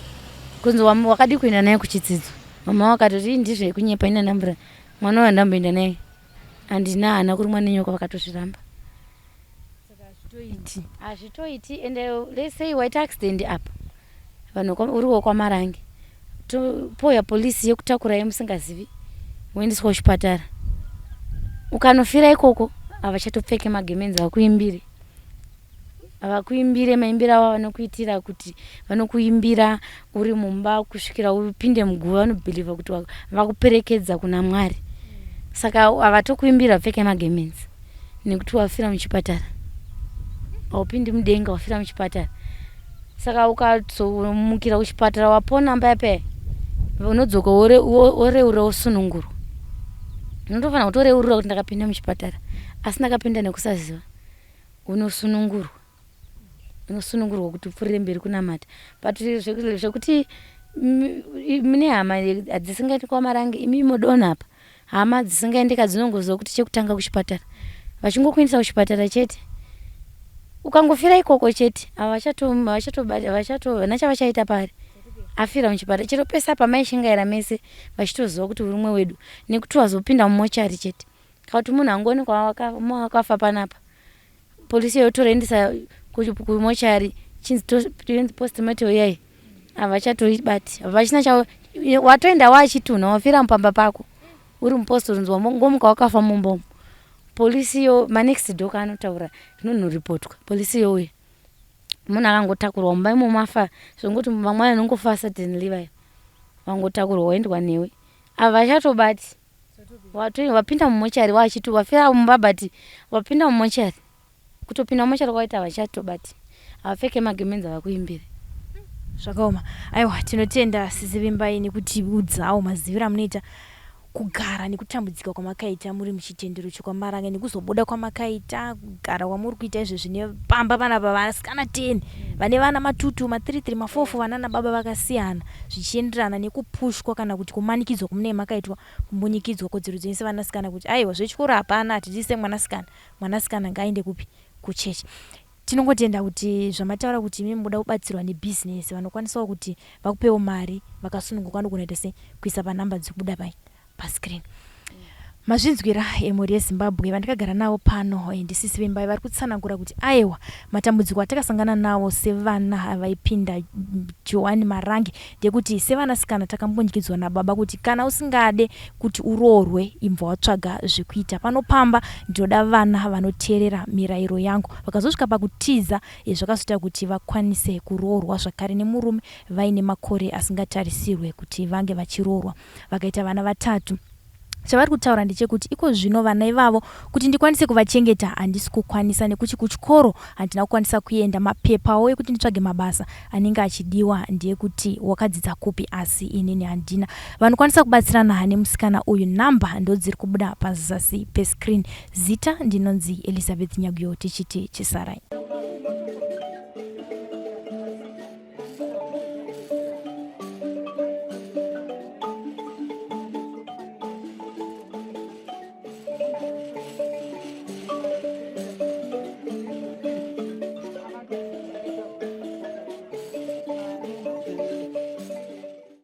C: kunzi wakadi kuenda naye kuchitsidzo. Mama vakatoti ndizvekunyepa, ina ndambura mwana uyu, andamboenda naye, handina, haana kurumwa nenyoka. Vakatozviramba.
B: Hazvitoiti.
C: Hazvitoiti. Ende let's say waita accident apa, vanhu uriwo kwaMarange, pouya polisi yekutakurai musingazivi, woendeswa kuchipatara, ukanofira ikoko, havachatopfeke magemenzi, vakuimbire, havakuimbire maimbiro avo vanokuitira kuti vanokuimbira uri mumba kusvikira upinde muguva. Vanobhilivha kuti vakuperekedza kuna Mwari, saka havatokuimbira vapfeke magemenzi nekuti wafira muchipatara, haupindi mudenga wafira muchipatara. Saka ukazomukira kuchipatara wapona mbaya paya, unodzoka woreurura, wosunungurwa. Unotofanira kutoreurura kuti ndakapinda muchipatara asi ndakapinda nekusaziva. Unosunungurwa, unosunungurwa kuti upfuurire mberi kunamata. But zvekuti mune hama hadzisingaendi kwaMarange, imi modonha apa, hama dzisingaendeka dzinongoziva kuti chekutanga kuchipatara, vachingokuendesa kuchipatara chete, ukangofira ikoko chete, havana chavachaita pari afira muchipatara. Chero pese apa maishingaira mese vachitoziva kuti uri umwe wedu, nekuti wazopinda mumochari chete, kana kuti munhu angoonekwa akafa panapa, polisi yotora endesa kumochari, chinzi postmortem iyai, havachatoibati, havachina chavo. Watoenda wachitunha wafira mupamba pako uri mupostori, nzwa ngomuka wakafa mumba umu, polisi yo manext door kaanotaura zvinonhoripotwa, polisi youya, munhu akangotakurwa mumba imomo afa. Zvongoti vamwe vanongofa suddenly, vaya vangotakurwa waendwa newe, havachatobati. Wapinda mumochari wachiti wafira mumba, but wapinda mumochari, kutopinda mumochari kwaita, havachatobati, havapfeke magemenzi, havakuimbiri.
B: Zvakaoma. Aiwa, tinotenda sisi Vimbai nekutiudzawo maziviro amunoita kugara nekutambudzika kwamakaita muri muchitendero chekwaMarange, nekuzobuda kwamakaita, kugara kwamuri kuita izvezvi nepamba panapa vasikana 10 vane vana ma2 2, ma3 3, ma4 4, vana nababa vakasiyana, zvichienderana nekupushwa kana kuti kumanikidzwa kwamunenge makaitwa, kumbunyikidzwa kodzero dzenyu sevanasikana, kuti aiwa, zvechikoro hapana, hatidise mwanasikana, mwanasikana ngaaende kupi? Kuchechi. Tinongotenda kuti zvamataura kuti imi muda kubatsirwa nebhizinesi, vanokwanisawo kuti vakupewo mari vakasununguka, vanogona kuita sei? Kuisa panhamba dzikubuda pai pascreen. Mazvinzwira, emhuri yeZimbabwe, vandakagara navo pano ndisisi Vimbai, vari kutsanangura kuti aiwa, matambudziko atakasangana nawo sevana vaipinda Johani Marange ndekuti sevanasikana takambundyidzwa nababa kuti kana usingade kuti uroorwe, imbva watsvaga zvekuita pano pamba, ndinoda vana vanoteerera mirayiro yangu. Vakazosvika pakutiza, zvakazoita kuti vakwanise kuroorwa zvakare nemurume vaine makore asingatarisirwe kuti vange vachiroorwa, vakaita vana vatatu. Chavari kutaura ndechekuti iko zvino vana ivavo kuti ndikwanise kuvachengeta handisi kukwanisa, nekuti kuchikoro handina kukwanisa kuenda, mapepawo ekuti nditsvage mabasa anenge achidiwa ndeyekuti wakadzidza kupi, asi inini handina. Vanokwanisa kubatsirana nemusikana uyu, nhamba ndodziri kubuda pazasi pescreen. Zita ndinonzi Elizabeth Nyaguyo, tichiti chisarai.